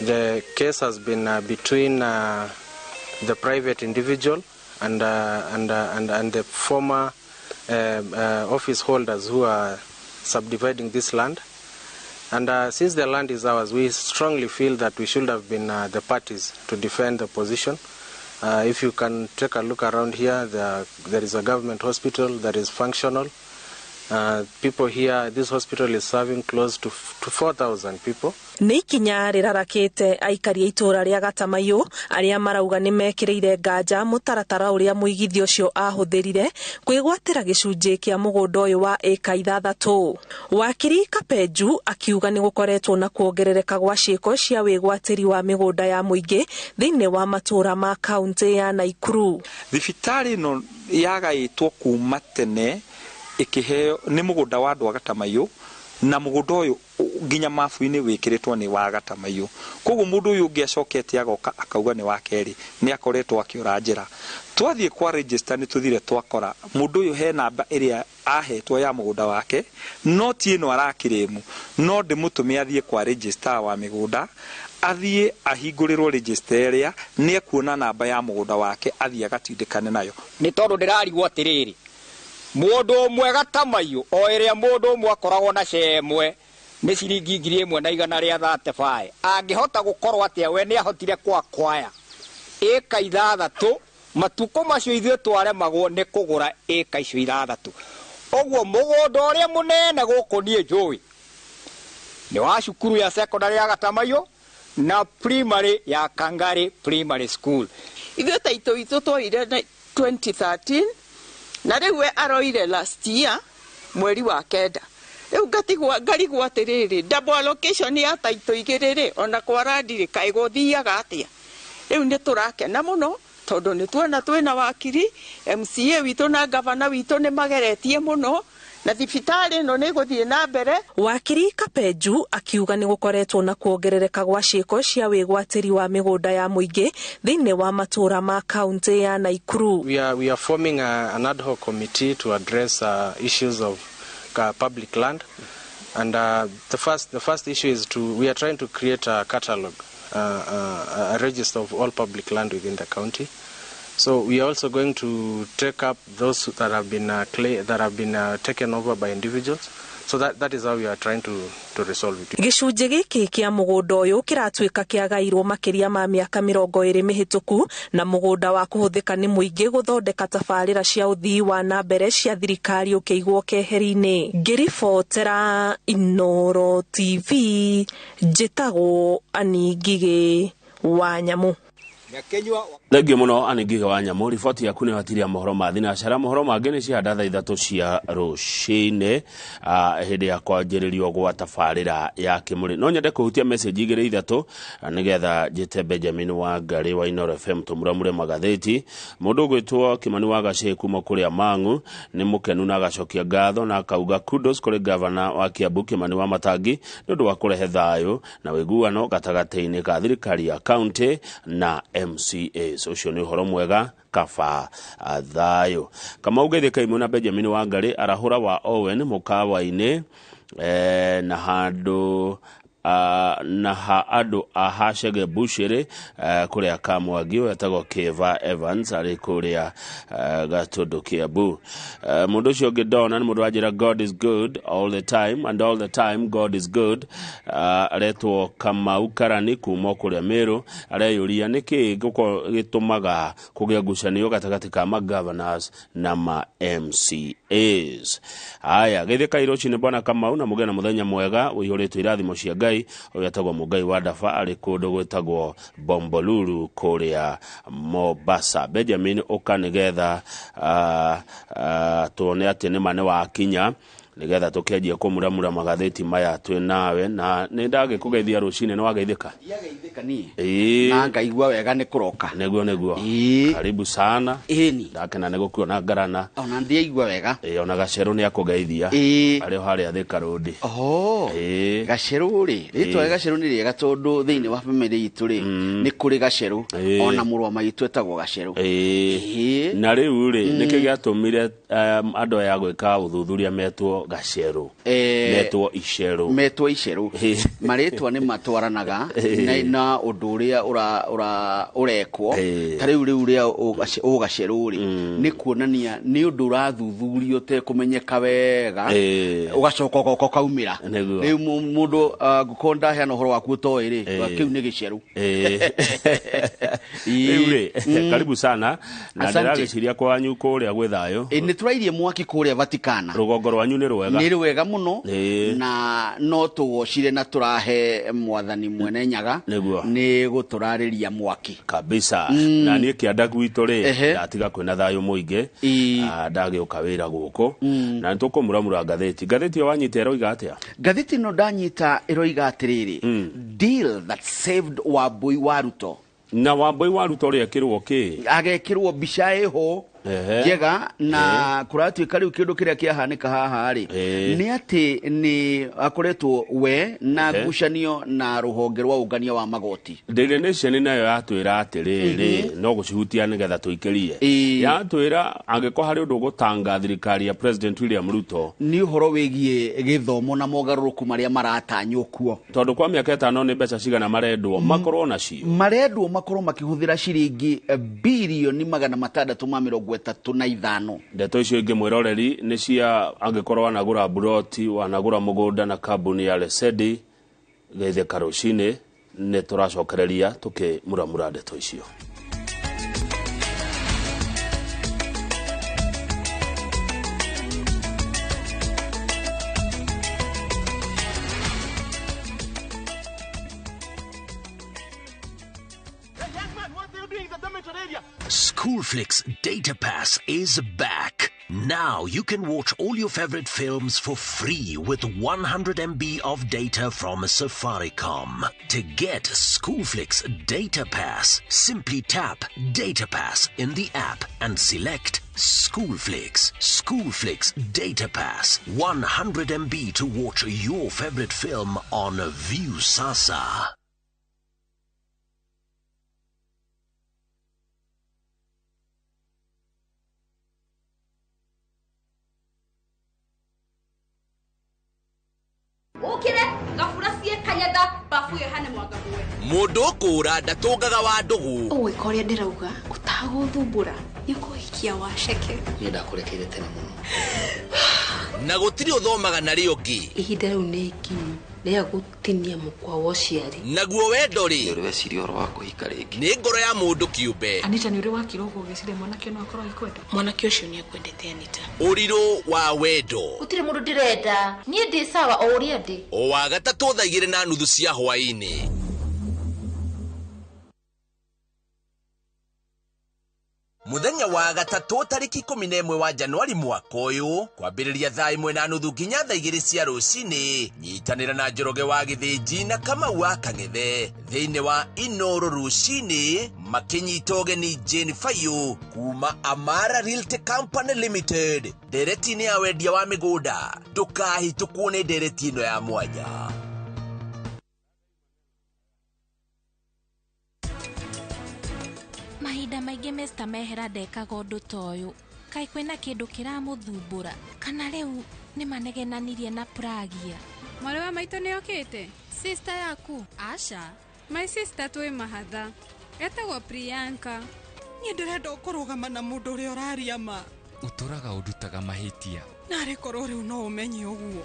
The case has been between the private individual and the former office holders who are subdividing this land. And since the land is ours, we strongly feel that we should have been the parties to defend the position. If you can take a look around here, there is a government hospital that is functional. People here, this hospital is serving close to 4,000 people. Nĩ ikinya rĩrarakĩte aikari a itũũra rĩa Gatamayũ arĩa marauga nĩ mekĩrĩire nganja mũtaratara ũrĩa mũigithia ũcio ahũthĩrire kwĩgwatĩra gĩcunjĩ kĩa mũgũnda ũyũ wa ĩka 6. Wakiri Kapenju akiuga nĩ gũkoretwo na kuongerereka gwa ciĩko cia wĩgwatĩri wa mĩgũnda ya mũingĩ thĩinĩ wa matũũra ma kaunti ya Naikuru. Thibitarĩ ĩno yagaĩtwo kuma tene ikiheo ni mugunda wa andu a Gatamayũ, na mugunda uyu nginya mabu-inĩ wĩkĩrĩtwo nĩ wa Gatamayũ. Koguo mũndũ ũyũ ũngĩ acokete agoka akauga nĩ wa kerĩ, nĩ akoretwo akĩũra njĩra. Twathiĩ kwa register nĩ tũthire twakora mũndũ ũyũ he namba ĩrĩa ahetwo ya mũgũnda wake, no ti ĩno arakĩrĩmu, no ndĩmũtũme athiĩ kwa register wa mĩgũnda, athiĩ ahingũrĩrwo register ĩrĩa nĩ ekuona namba ya mũgũnda wake, athiĩ agatindĩkane nayo. Nĩ tondũ ndĩrarigwo atĩrĩrĩ, mũndũ ũmwe Gatamayũ o ĩrĩa mũndũ ũmwe akoragwo na cemwe nĩ ciringi 1,135, angĩhota gũkorwo atĩa we nĩ ahotire kwakwaya ĩka 6 matukũ macio ithuĩ twaremagwo nĩ kũgũra ĩka icio 6. Ũguo mũgũnda ũrĩa mũnene gũkũ niĩ njũĩ nĩ wa cukuru ya secondary ya Gatamayũ na primary ya Kangari Primary School. Ithuĩ ta itũ itũ twoire 2013 na rĩu we aroire last year mweri wa 9. Rĩu ngatigwa ngarigwo atĩrĩrĩ, double allocation ya taitũ 2 rĩ, ona kwa randi kaĩ gũthiaga atĩa? Rĩu nĩ tũrakena mũno tondũ nĩ tuona twĩna wakiri, MCA witũ na gavana witũ nĩ mageretie mũno na thibitarĩ ĩno nĩ gũthiĩ na mbere. Wakiri Kapenju akiuga nĩ gũkoretwo na kuongerereka gwa ciĩko cia wĩgwatĩri wa mĩgũnda ya mũingĩ thĩinĩ wa matũũra ma kaunti ya Naikuru. We are forming an ad hoc committee to address issues of public land, and the first issue is we are trying to create a catalog, a register of all public land within the county. So we are also going to take up those that have been taken over by individuals. So that is how we are trying to resolve it. Gĩcunjĩ gĩkĩ kĩa mũgũnda ũyũ kĩratuĩka kĩagairwo makĩria ma mĩaka 20 mĩhĩtũku, na mũgũnda wa kũhũthĩka nĩ mũingĩ gũthondeka tabarĩra cia ũthii wa na mbere cia thirikari ũkĩigwo keheri-inĩ. Ngĩribotera Inooro TV, njĩtagwo Annie Ngigĩ wa Nyamũ. Thengiũ mũno Annie Ngigĩ wa Nyamũ, riboti yaku nĩ hatiria mohoro ma thinacara. Mohoro mangĩ nĩ cia thaa 3 cia rũcinĩ hĩndĩ ya kwanjĩrĩrio gwa tabarĩra ya Kĩmũrĩ. No nyende kũhutia message 2 3 nĩgetha njĩte Benjamin Wangari wa Inooro FM tũmuramure magathĩti. Mũndũ ũgwĩtwo Kimani wa Gacĩ kuma kũrĩa Mang'u nĩ mũkenu na agacokia ngatho na akauga kudos kũrĩ gavana wa Kiambu Kimani wa Matangi nĩ ũndũ wa kũrehe thayũ na ũiguano gatagatĩ-inĩ ka thirikari ya kaunti na MCAs. Ũcio nĩ ũhoro mwega kaba thayũ. Kamau Geithĩka imwe na Benjamin Wangari arahũra wa Owen mũkawa-inĩ na handũ na ha andũ a Hacege Bushiri kũrĩa Kamwangi wetagwo Keva Evans arĩ kũrĩa Gatũndũ Kiambu. Mũndũ ũcio ũngĩ ndona nĩ mũndũ wanjĩra God is good all the time and all the time God is good. Aretwo Kamau Karani kuma kũrĩa Meru, areyũria nĩkĩ gĩtũmaga kũgĩa ngucanio gatagatĩ ka ma governors na ma MCAs. Haya, geithĩka iroci nĩ bwana Kamau na mũgĩe na mũthenya mwega ũihũrĩtwo irathimo cia Ngai. Ngai. Ũyũ etagwo Mũngai wa Ndaba, arĩ kũndũ gwĩtagwo Bombolulu kũrĩa Mombasa. Benjamin, ũka nĩgetha tuone atĩ nĩma nĩ wakinya, nĩgetha tũkĩanjia kũmuramura magathĩti maya twĩ nawe. Na nĩ ndagĩkũgeithia rũcinĩ, nĩ wageithĩka? Ndiageithĩka niĩ. Ĩĩ. Na ngaigua wega nĩ kũroka. Nĩguo, nĩguo. Karibu sana. Ĩni. Ndakena nĩ gũkuona ngarana. Ona ndiaigua wega. Ĩĩ, ona Gacerũ nĩ akũgeithia. Ĩĩ. Arĩ o harĩa Thika Road. Oho. Ĩĩ. Gacerũ rĩ, rĩtwa rĩa Gacerũ nĩ rĩega tondũ thĩinĩ wa bamĩrĩ itũ rĩ, nĩ kũrĩ Gacerũ. Ĩĩ. Ona mũrũ wa maitũ etagwo Gacerũ. Ĩĩ. Na rĩu rĩ, nĩkĩ gĩatũmire andũ aya gwĩka ũthuthuria metwo Gacerũ, metwo Icerũ? Metwo Icerũ. Marĩtwa nĩ matwaranaga na ũndũ ũrĩa ũrekwo. Ta rĩu rĩa ũgacerũ rĩ, nĩ kuonania nĩ ũndũ ũrathuthurio ũtekũmenyeka wega, ũgacoka ũgoka ũkaumĩra. Nĩguo. Rĩu mũndũ ngũkorwo ndaheana ũhoro waku ũtoĩ rĩ, kĩu nĩ gĩcerũ. Rĩu rĩ, karibu sana. Na Asante. ndĩragĩciria kwanyu kũrĩa gwĩ thayũ. Nĩ tũrairie mwaki kũrĩa Vatikana. Rũgongo rwanyu nĩ rwega. Nĩ rwega mũno. Na no tũgocire na tũrahe mwathani mwene Nyaga. Nĩguo. Nĩ gũtũrarĩria mwaki. Kabisa. Na niĩ kĩanda gwitũ rĩ, Ehe. ndatiga kwĩna thayũ mũingĩ. Ndagĩũka wĩra gũkũ. Na nĩtũkũmuramura ngathĩti. Ngathĩti ĩyo wanyita ĩroiga atĩa? Ngathĩti ĩno ndanyita ĩroiga atĩrĩrĩ, deal that saved Wambui wa Ruto. Na Wambui wa Ruto rĩekĩrwo kĩ? Agekĩrwo mbica ĩho njega na kũratuĩka rĩu kĩndũ kĩrĩa kĩahanĩka haha rĩ, nĩ atĩ nĩ akoretwo we na ngucanio na rũhonge rwa ũngania wa magoti. Daily Nation nayo yatwĩra atĩrĩrĩ, no gũcihutia nĩgetha tũikĩrie. Yatwĩra angĩkorwo harĩ ũndũ ũgũtanga thirikari ya President William Ruto, nĩ ũhoro wĩgiĩ gĩthomo na mogarũrũku marĩa maratanywo kuo. Tondũ kwa mĩaka 5 nĩ mbeca cigana marendwo makorwo nacio? Marendwo makorwo makĩhũthĩra ciringi birioni 635. Ndeto icio ingĩ mwĩroreri nĩ cia angĩkorwo wanagũra buroti, wanagũra mũgũnda na kambuni ya Lesedi, geithĩka rũcinĩ, nĩ tũracokereria tũkĩmuramura ndeto icio. Schoolflix Data Pass is back. Now you can watch all your favorite films for free with 100 MB of data from Safaricom. To get Schoolflix Data Pass, simply tap Data Pass in the app and select Schoolflix. Schoolflix Data Pass, 100 MB to watch your favorite film on Viusasa. Ukire gabura cie kanyatha bafu yo hane mwanga muwe. Mundu kura ndatungaga wa ndugu. Ũgwĩka ũrĩa ndĩrauga ũtagũthumbũra nĩ ũkũhikia waceke. Niĩ ndakũrekeire tene mũno. Na gũtirĩ ũthomaga na rĩo ũngĩ. Ihinda rĩu nĩ ikinyu rĩa gũtinia mũkwa wa ũciari. Naguo wendo rĩ, nĩ weciria ũhoro wa kũhika rĩngĩ. Nĩ ngoro ya mũndũ kĩũmbe. Anita, nĩ ũrĩ wakira ũguo ũgĩciria mwanake no akorwo agĩkwenda? Mwanake ũcio nĩ akwendete Anita. Ũrirũ wa wendo. Gũtirĩ mũndũ ndĩrenda. Niĩ ndĩ sawa o ũrĩa ndĩ. O wa gatatũ thaa 2:30 cia hwaĩ-inĩ. Muthenya wa gatatũ tarĩki 11 wa Januari mwaka ũyũ kwambĩrĩria thaa 1:30 nginya thaa 2 cia rũcinĩ, nyitanĩra na Njoroge wa Gĩthĩnji na Kamau wa Kang'ethe thĩinĩ wa Inoro rũcinĩ makĩnyita ũgeni Jane Fayũ kuma Amara Realty Company Limited ndereti-inĩ ya wendia wa mĩgũnda. Ndũkahĩtũkwo nĩ ndereti ĩno ya mwanya. Mahinda maingĩ Mr. Mehera ndekaga ũndũ ta ũyũ. Kaĩ kwĩna kĩndũ kĩramũthumbũra? Kana rĩu nĩ manegenanirie na Pragia? Mwarĩ wa maitũ nĩ okĩte? Sister yaku? Aca. My sister twĩ mahatha. Etagwo Priyanka. Niĩ ndĩrenda kũrũgama na mũndũ ũrĩa ũraria ma. Ũtũraga ũndutaga mahĩtia. Narĩ korwo rĩu no ũmenye ũguo.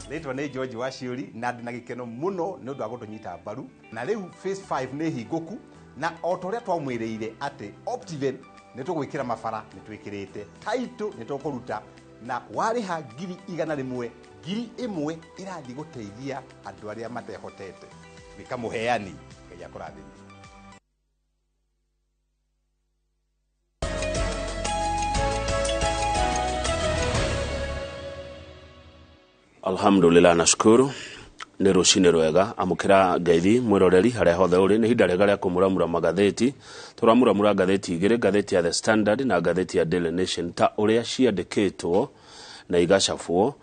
Rĩtwa nĩ George Waciũri na ndĩ na gĩkeno mũno nĩ ũndũ wa gũtũnyita mbaru. Na rĩu phase 5 nĩ hingũku na o ta ũrĩa twamwĩrĩire atĩ Optiven nĩ tũgwĩkĩra mabara nĩ twĩkĩrĩte, title nĩ tũkũruta, Na warĩha 100,000, 1,000 ĩrathiĩ gũteithia andũ arĩa matehotete. Wĩka mũheani, Ngai akũrathime. Alhamdulillah, nashukuru nĩ rũcinĩ rwega. Amũkĩra ngeithi mwĩroreri harĩa hothe ũrĩ. Nĩ ihinda rĩega rĩa kũmuramura magathĩti. Tũramuramura ngathĩti igĩrĩ, ngathĩti ya The Standard na ngathĩti ya Daily Nation, ta ũrĩa ciandĩkĩtwo na igacabwo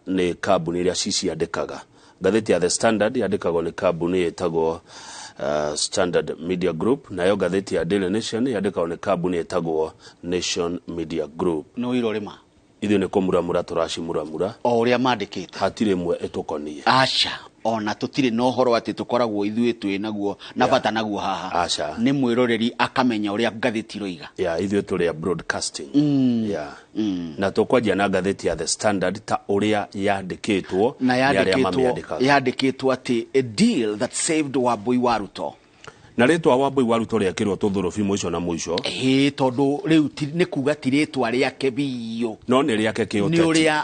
nĩ kambuni iria ciciandĩkaga. Ngathĩti ya The Standard yandĩkagwo nĩ kambuni ĩtagwo Standard Media Group, nayo ngathĩti ya Daily Nation yandĩkagwo nĩ kambuni ĩtagwo Nation Media Group. Nĩ ũira ũrĩma ithuĩ nĩ kũmuramura tũracimuramura o ũrĩa mandĩkĩte, hatirĩ ĩmwe ĩtũkoniĩ. Aca, ona tũtirĩ na ũhoro atĩ tũkoragwo ithuĩ twĩ naguo na bata naguo haha. Aca. Nĩ mwĩroreri akamenya ũrĩa ngathĩti iroiga. Ya, ithuĩ tũrĩ a broadcasting. Ya. Na tũkwanjia na ngathĩti ya The Standard ta ũrĩa yandĩkĩtwo na nĩ arĩa yandĩkĩtwo mamĩandĩkaga. Yandĩkĩtwo atĩ a deal that saved Wambui wa Ruto. Na rĩtwa Wambui wa Ruto rĩekĩrwo tũthũrũbi mũico na mũico. Ĩĩ, tondũ rĩu nĩ kuga ti rĩtwa rĩake biũ, no nĩ rĩake kĩũteti, nĩ ũrĩa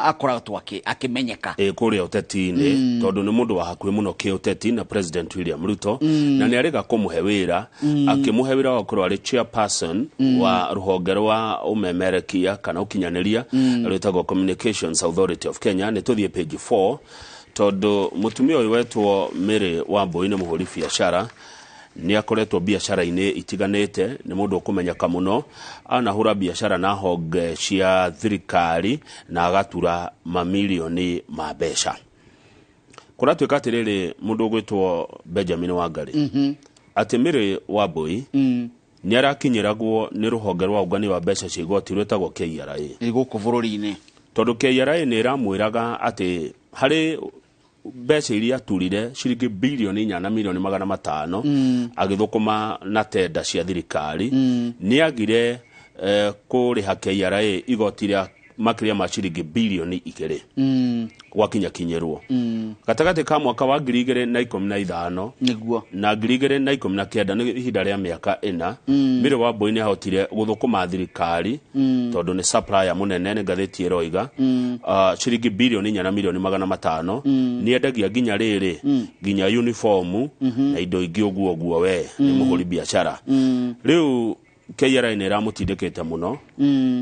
akoretwo akĩmenyeka. Ĩ, kũrĩa ũteti-inĩ, tondũ nĩ mũndũ wa hakuhĩ mũno kĩũteti na President William Ruto, na nĩ arĩga kũmũhe wĩra, akĩmũhe wĩra wa gũkorwo arĩ chairperson wa rũhonge rwa ũmemerekia kana ũkinyanĩria rwĩtagwo Communications Authority of Kenya. Nĩ tũthiĩ page 4, tondũ mũtumia ũyũ wetwo Mary Wambui nĩ mũhũri biacara, nĩ akoretwo biacara-inĩ itiganĩte, nĩ mũndũ ũkũmenyeka mũno, anahũra biacara na honge cia thirikari na agatura mamirioni ma mbeca. Kũratuĩka atĩrĩrĩ, mũndũ ũgwĩtwo Benjamin Wangari, atĩ Mary Wambui nĩ arakinyĩragwo nĩ rũhonge rwa ũngania wa mbeca cia igoti rwĩtagwo KRA gũkũ bũrũri-inĩ, tondũ KRA nĩ ĩramwĩraga atĩ harĩ mbeca iria aturire ciringi 4 bilioni na milioni 500 agĩthũkũma na tenda cia thirikari, nĩ agire kũrĩha KRA igoti rĩa makĩria ma ciringi 2 bilioni gwakinyakinyĩrwo gatagatĩ ka mwaka wa 2015 na 2019, nĩ ihinda rĩa mĩaka 4. Mary Wambui nĩ ahotire gũthũkũma thirikari, tondũ nĩ supplier mũnene, nĩ ngathĩti ĩroiga, ciringi 4 bilioni na milioni 500. Nĩ endagia nginya rĩrĩ, nginya uniform na indo ingĩ ũguo ũguo. We nĩ mũhũri biacara. Rĩu KRA nĩ ĩramũtindĩkĩte mũno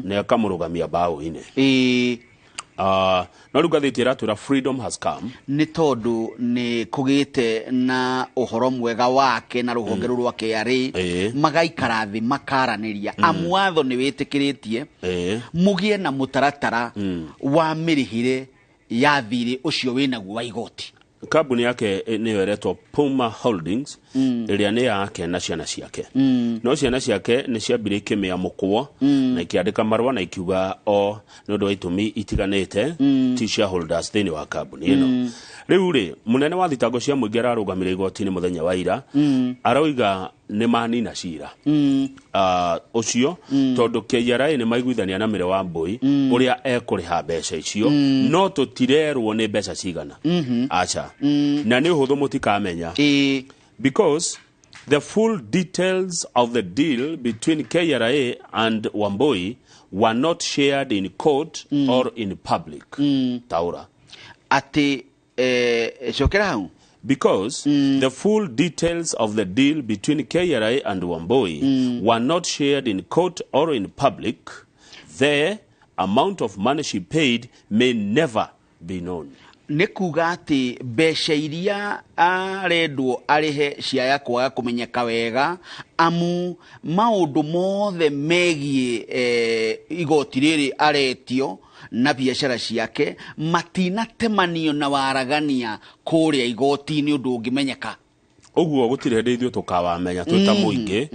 na ĩkamũrũgamia mbaũ-inĩ. No rĩu ngathĩti ĩratwĩra freedom has come. Nĩ tondũ nĩ kũgĩte na ũhoro mwega wake na rũhonge rũu rwa KRA, magaikara thĩ makaranĩria, amu watho nĩ wĩtĩkĩrĩtie mũgĩe na mũtaratara wa mĩrĩhĩre ya thirĩ ũcio wĩnaguo wa igoti. Kambuni yake nĩyo ĩretwo Puma Holdings, ĩrĩa nĩ yake na ciana ciake, no ciana ciake nĩ ciambire ikĩmĩa mũkwo na ikĩandĩka marũa na ikiuga o nĩ ũndũ wa itũmi itiganĩte ti shareholders thĩinĩ wa kambuni ĩno. Rĩu rĩ, mũnene wa thitango cia mũingĩ ararũgamire igoti-inĩ mũthenya wa ira, aroiga nĩ manina cira ũcio, tondũ KRA nĩ maiguithania na Mary Wambui ũrĩa ekũrĩha mbeca icio, no tũtirerwo nĩ mbeca cigana. Aca, na nĩ ũhũthũ mũtikamenya, because the full details of the deal between KRA and Wambui were not shared in court or in public. Taura. Atĩ cokera hau. Because the full details of the deal between KRA and Wambui were not shared in court or in public, the amount of money she paid may never be known. Nĩ kuga atĩ mbeca iria arendwo arĩhe ciaya kwaga kũmenyeka wega, amu maũndũ mothe megiĩ igoti rĩrĩ aretio na biacara ciake matinatemanio na waragania kũrĩa igoti-inĩ, ũndũ ũngĩmenyeka. Ũguo gũtirĩ hĩndĩ ithuĩ tũkawamenya twĩ ta mũingĩ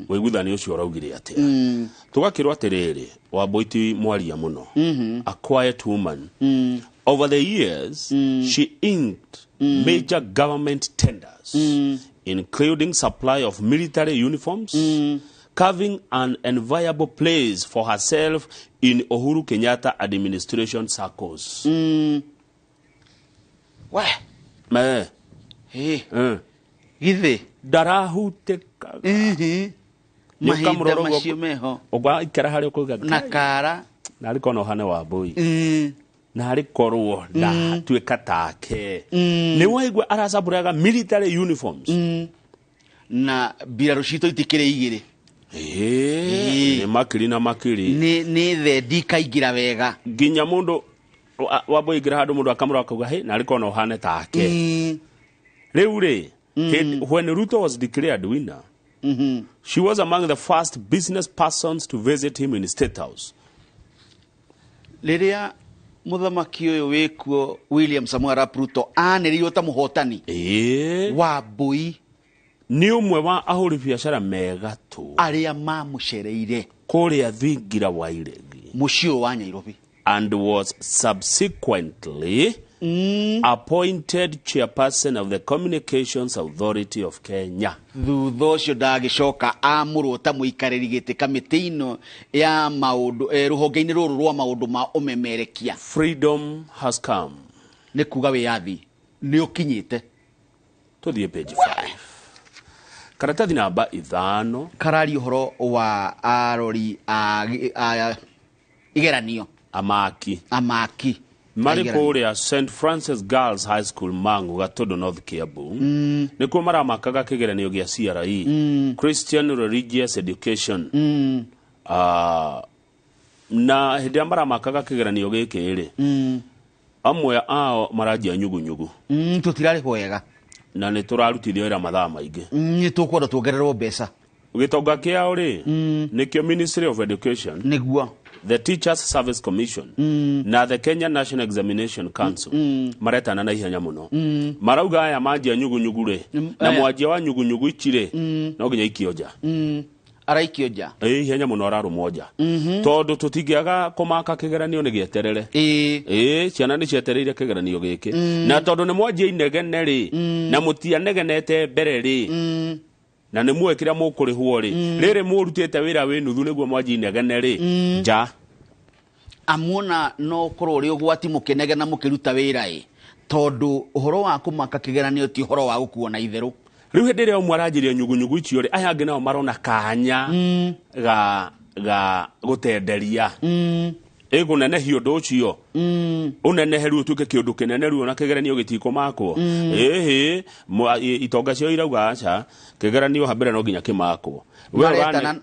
mũiguithanio ũcio ũraugire atĩa. Tũgakĩrwo atĩrĩrĩ, Wambui ti mwaria mũno, a quiet woman. Over the years she inked major government tenders, including supply of military uniforms, carving an enviable place for herself in Uhuru Kenyatta administration circles. We. Me. Githĩ ndarahutĩkaga? Mahinda macio meho. Ũgwaikara harĩa ũkauga na kara. Narĩ korwo no hane Wambui, narĩ korwo ndatuĩka take. Nĩ waigua aracabũraga military uniforms. Na mbirarũ citũ itikĩrĩ igĩrĩ. Ĩĩ, nĩ makiri na makiri. Nĩ thendi ikaingĩra wega. Nginya mũndũ Wambui aingĩra handũ, mũndũ akamũrora akauga, "Hĩ, narĩ korwo no hane take." Rĩu rĩ, when Ruto was declared winner, she was among the first business persons to visit him in State House. Rĩrĩa mũthamaki ũyũ wĩkuo William Samoei Arap Ruto anĩrĩirwo ta mũhotani, Wambui nĩ ũmwe wa ahũri biacara megatũ arĩa mamũcereire kũrĩa Thingira wa Iregi, mũciĩ ũyũ wa Nairobi, and was subsequently appointed chairperson of the Communications Authority of Kenya. Thutha ũcio ndagĩcoka amũrwo ta mũikarĩri gĩtĩ kamĩtĩ ĩno ya maũndũ, rũhonge-inĩ rũrũ rwa maũndũ ma ũmemerekia. Freedom has come. Nĩ kuga wĩyathi nĩ ũkinyĩte. Tũthiĩ page 5, karatathi namba 5. Kararia ũhoro wa arori a igeranio. Amaki. Amaki. Marĩ Igeranio. kũrĩa St Francis Girls High School, Mangu, Gatondo North, Kiambu, nĩkuo maramakaga kĩgeranio gĩa CRE, Christian Religious Education. Na hĩndĩ ĩrĩa maramakaga kĩgeranio gĩkĩ rĩ, amwe ao maranjia nyugunyugu. Tũtirarĩhwo wega. Na nĩ tũrarutithio wĩra mathaa maingĩ. Nĩ tũkwenda tuongererwo mbeca. Gĩtonga kĩao rĩ, nĩkĩo Ministry of Education, nĩguo the Teachers Service Commission na the Kenya National Examination Council maretana na ihenya mũno. Marauga aya manjia nyugunyugu rĩ, na aya. mwanjia wa nyugunyugu ici rĩ, no nginya ikio nja. Araikio nja. Ĩ, ihenya mũno ararũmwo nja, tondũ tũtingĩaga kũmaka kĩgeranio nĩ gĩeterere. Ĩ, ciana nĩ cietereire kĩgeranio gĩkĩ, na tondũ nĩ mwanjia inegene rĩ, na mũtianegenete mbere rĩ, na nĩ muoĩ kĩrĩa mũkũrĩhwo rĩ, rĩrĩ mũrutĩte wĩra wĩ nuthu nĩguo mwanjia inegene rĩ, nja. Amuona no ũkorwo ũrĩ ũgwati mũkĩnegena mũkĩruta wĩra, ĩ tondũ ũhoro wa kũmaka kĩgeranio ti ũhoro wa gũkuo na itherũ. Rĩu hĩndĩ ĩrĩa ũmwe aranjirie nyugunyugu icio rĩ, aya angĩ nao marona kanya ga gũtenderia ĩkũnenehia ũndũ ũcio, ũnenehe rĩu ũtuĩke kĩũndũ kĩnene rĩu ona kĩgeranio gĩtikũmakwo. Ĩhĩ, itonga cio irauga aca, kĩgeranio hambere no nginya kĩmakwo. We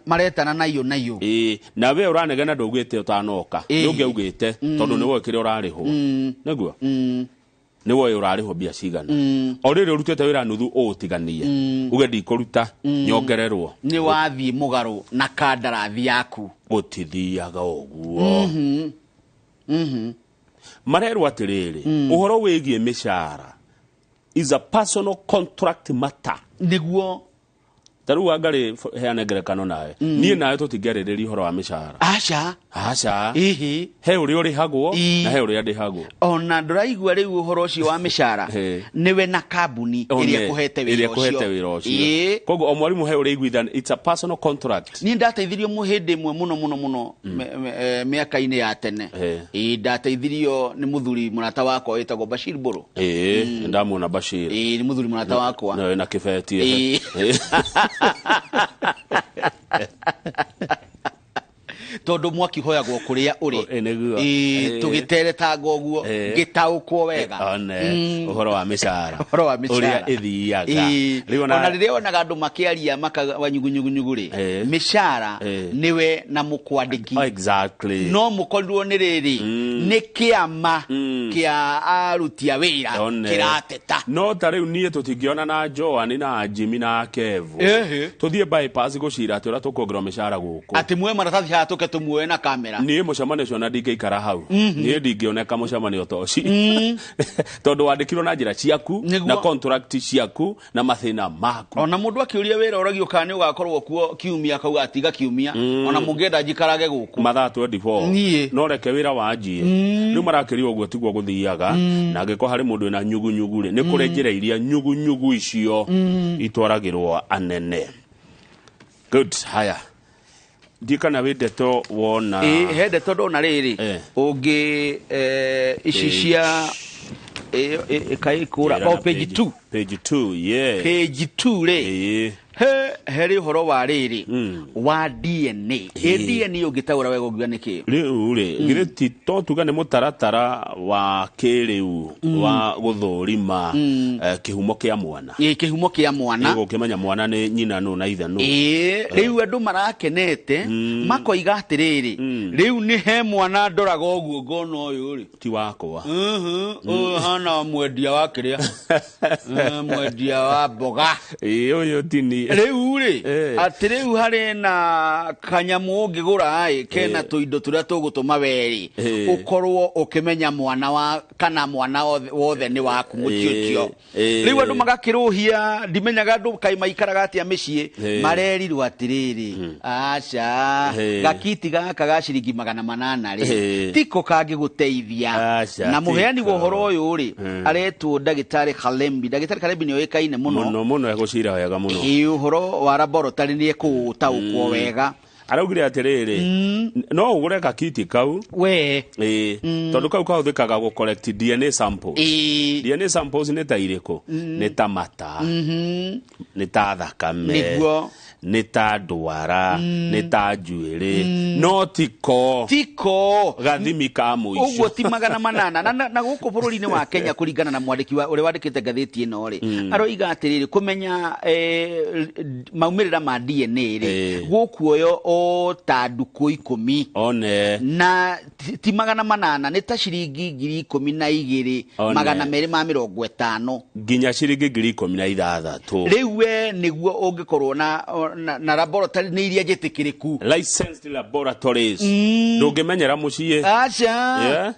Maretana nayo nayo. Ĩĩ, na we ũranegena ndũugĩte ũtanoka. Nĩ ũngĩaugĩte, tondũ nĩ woĩ kĩrĩa ũrarĩhwo, nĩguo nĩ woĩ ũrarĩhwo mbia cigana. O rĩrĩ ũrutĩte wĩra nuthu ũũtiganie, uge ndikũruta, nyongererwo. Nĩ wathiĩ mũgarũ na kandarathi yaku. Gũtithiaga ũguo. Marerwo atĩrĩrĩ, ũhoro wĩgiĩ mĩcara is a personal contract matter. Nĩguo. Ta rĩu angarĩ heane ngerekano nawe, niĩ nawe tũtingĩarĩrĩria ũhoro wa mĩcara. Aca. Aca. Ihi. He ũrĩa ũrĩhagwo na he ũrĩa ndĩhagwo. Ona ndũraigua rĩu ũhoro ũcio wa mĩcara nĩwe na kambuni ĩrĩa ĩkũhete ĩrĩa wĩra ĩkũhete ũcio. wĩra ũcio. Koguo o mwarimũ he ũrĩa iguithania, it's a personal contract. Niĩ ndateithirio hĩndĩ ĩmwe mũno mũno mũno, mĩaka-inĩ ya tene. Ĩĩ, ndateithirio nĩ mũthuri mũrata wakwa wĩtagwo Bashir Mbũrũ. Ĩĩ, ndamuona Bashir. Ĩĩ, nĩ mũthuri mũrata wakwa. Na wĩna kĩbeti. Ĩĩ. Tondũ mwaki hoyagwo kũrĩa ũrĩ. Ĩ, nĩguo. Ĩĩ, tũgĩteretanga ũguo, ngĩtaũkwo wega. One ũhoro wa mĩcara. Ũhoro wa mĩcara. Ũrĩa ĩthiaga. Rĩu ona rĩrĩa wonaga andũ makĩaria makaga nyugunyugunyugu rĩ, mĩcara nĩwe na mũkwandĩki. Exactly. No mũkorirwo nĩ rĩrĩ, nĩ kĩama kĩa aruti a wĩra One. kĩrateta. No ta rĩu niĩ tũtingĩona na Joan na Jimmy na Kevo tũthiĩ bypass gũcira atĩ ũrĩa tũkuongererwo mĩcara gũkũ. Atĩ muoe maratathi haha tũke tũmuoe na kamera. Niĩ mũcemanio ũcio na ndingĩikara hau. Niĩ ndingĩoneka mũcemanio ta ũcio, tondũ wandĩkirwo na njĩra ciaku na contract ciaku na mathĩna maku. Ona mũndũ akĩũria wĩra ũragio kana nĩ ũgakorwo kuo kiumia, akauga atiga kiumia, ona mũngĩenda njikarage gũkũ mathaa 24. Niĩ. No reke wĩra wanjie. Rĩu marakĩrio ũguo tiguo gũthiaga. Na angĩkorwo harĩ mũndũ wĩna nyugunyugu rĩ, nĩ kũrĩ njĩra iria nyugunyugu icio itwaragĩrwo anene. Good. Haya, ndiĩ kana wĩ ndeto wona. Ĩ, he ndeto ndona rĩrĩ ũngĩ, ici cia ĩkaĩ kũra Njĩra o na page 2. Page 2, yeah. Page 2 rĩ, He ũhoro wa rĩrĩ wa DNA. Ĩ DNA ũngĩtaũra wega ũngiuga nĩ kĩ? Rĩu rĩ, githĩ ti to tuge nĩ mũtaratara wa kĩrĩu wa gũthũrima kĩhumo kĩa mwana. Ĩ, kĩhumo kĩa mwana. Gũkĩmenya mwana nĩ nyina nũ na ithe nũ. Ĩ, rĩu andũ marakenete makoiga atĩrĩrĩ, rĩu nĩ he mwana ndoraga ũguo ngona ũyũ rĩ ti wakwa. Ũyũ hana mwendia wa kĩrĩa, mwendia wa mboga. Ĩ, ũyũ ti niĩ. Rĩu rĩ, atĩ rĩu harĩ na kanyamũ ũngĩgũra ĩ kena tũindo tũrĩa tũgũtũma werĩ ũkorwo ũkĩmenya mwana wa kana mwana wothe nĩ waku mũciĩ ũcio. Rĩu andũ magakĩrũhia, ndimenyaga andũ kaĩ maikaraga atĩa mĩciĩ, marerirwo atĩrĩrĩ, aca, gakiti gaka ga ciringi 800 rĩ, tiko kangĩgũteithia. Aca, Na mũheani wa tiko. ũhoro ũyũ rĩ, aretwo ndagĩtarĩ Kalembi. Ndagĩtarĩ Kalembi nĩ oĩkaine mũno. Mũno mũno, egũcira wega mũno. Ĩ, ũhoro wa laboratory nĩ ekũũtaũkwo wega. Araugire atĩrĩrĩ, no ũgũre gakiti kau we, ĩ, tondũ kau kahũthĩkaga gũ collect DNA samples. DNA samples nĩ ta irĩkũ? Nĩ ta mata, nĩ ta thakame, Nĩguo. nĩ ta ndwara, nĩ ta njuĩrĩ, no tiko tiko gathimi ka mũico. Ũguo ti 800. Na gũkũ bũrũri-inĩ wa Kenya, kũringana na mwandĩki wa ũrĩa wandĩkĩte ngathĩti ĩno rĩ, aroiga atĩrĩrĩ, kũmenya maumĩrĩra ma DNA rĩ, gũkuoyo o ta ndukũ 10. One. Na ti 800, nĩ ta ciringi 12,250. One. Nginya ciringi 16,000. Rĩu we nĩguo ũngĩkorwo na laboratory nĩ iria njĩtĩkĩrĩku. Licensed laboratories. Ndũngĩmenyera mũciĩ. Aca. Yeah.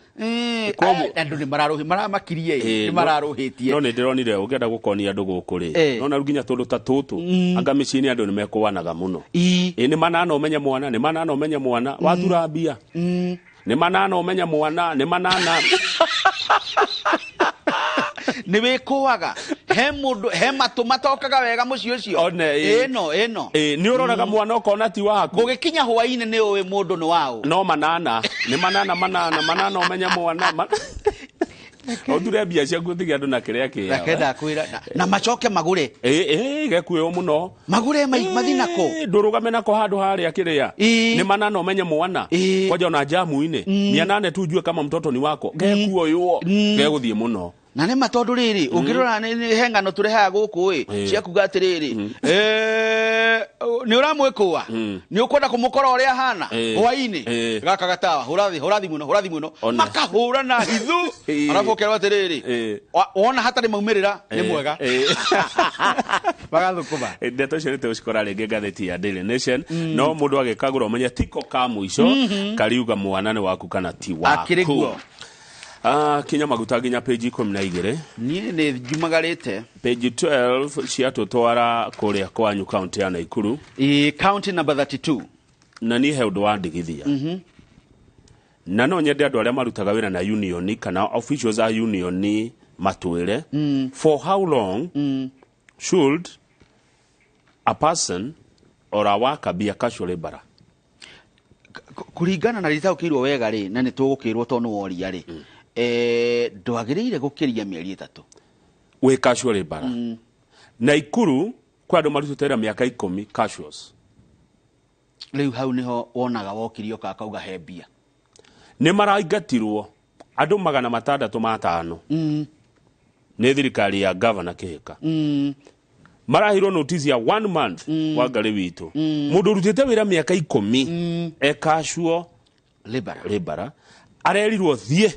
Andũ nĩ mararũhi, maramakirie, nĩ mararũhĩtie. No nĩ ndĩronire ũngĩenda gũkonia andũ gũkũ rĩ, nona rĩu nginya tũndũ ta tũtũ, anga mĩciĩ-inĩ andũ nĩ mekũanaga mũno. Ĩ, nĩ 800 ũmenye mwana, nĩ 800 ũmenye mwana, watura mbia. Nĩ 800 ũmenye mwana, nĩ 800. Nĩ wĩkũaga. He mũndũ, he matũ matokaga wega mũciĩ ũcio. One, ĩ. Ĩno, ĩno. Ĩ, nĩ ũroraga mwana ũkona ti waku. Gũgĩkinya hwaĩ-inĩ nĩ ũĩ mũndũ nĩ waũ. No 800, nĩ 800, 800, 800 ũmenye mwana. Ũture mbia ciaku ũtige andũ na kĩrĩa kĩao. Reke ndakwĩra, na macoke magũre. Ĩ, ĩ, gekuĩo mũno. Magũre mathi nako. Ndũrũgame nako handũ harĩa kĩrĩa. Nĩ 800 ũmenye mwana. Kwanja ona jamu-inĩ. 800 tu njue kama mtoto ni wako. Gekuoywo. Gegũthiĩ mũno. Na nĩ ma tondũ rĩrĩ, ũngĩrora nĩ he ng'ano tũrehaga gũkũ ĩ, cia kuga atĩrĩrĩ, nĩ ũramwĩkũa, nĩ ũkwenda kũmũkora ũrĩa ahana, hwaĩ-inĩ, gaka gatawa, hũra thĩ, hũra thimũ ĩno, hũra thimũ ĩno. One. Makahũra na hithu. Arabu ũkerwo atĩrĩrĩ, wona hatarĩ maumĩrĩra, nĩ mwega. Magathũkũma. Ndeto icio nĩ tũgũcikora rĩngĩ ngathĩti ya Daily Nation. No mũndũ agĩkagũra ũmenye tiko ka mũico, kariuga mwana nĩ waku kana ti waku. Akĩrĩ guo. Kinya maguta nginya page 12. Niĩ nĩ njumagarĩte. Page 12 ciatũtwara kũrĩa kwanyu kaunti ya Naikuru. Ĩ, county number 32. Na niĩ he ũndũ wandigithia. Na no nyende andũ arĩa marutaga wĩra na union kana officials a union matwĩre, for how long should a person or a worker be a casual laborer? Kũringana na rĩtaũkĩirwo wega rĩ, na nĩ tũgũkĩrwo tondũ nĩ woria rĩ, ndwagĩrĩire gũkĩria mĩeri 3. Wĩ casual laborer. Naikuru kwĩ andũ marutĩte wĩra mĩaka 10 casuals. Rĩu hau nĩho wonaga wokirio ka kauga he mbia. Nĩ maraingatirwo andũ 605. Nĩ thirikari ya Governor Kihika. Marahirwo notice ya 1 month wa ngarĩ witũ. Mũndũ ũrutĩte wĩra mĩaka 10 e casual laborer. Laborer. Arerirwo thiĩ.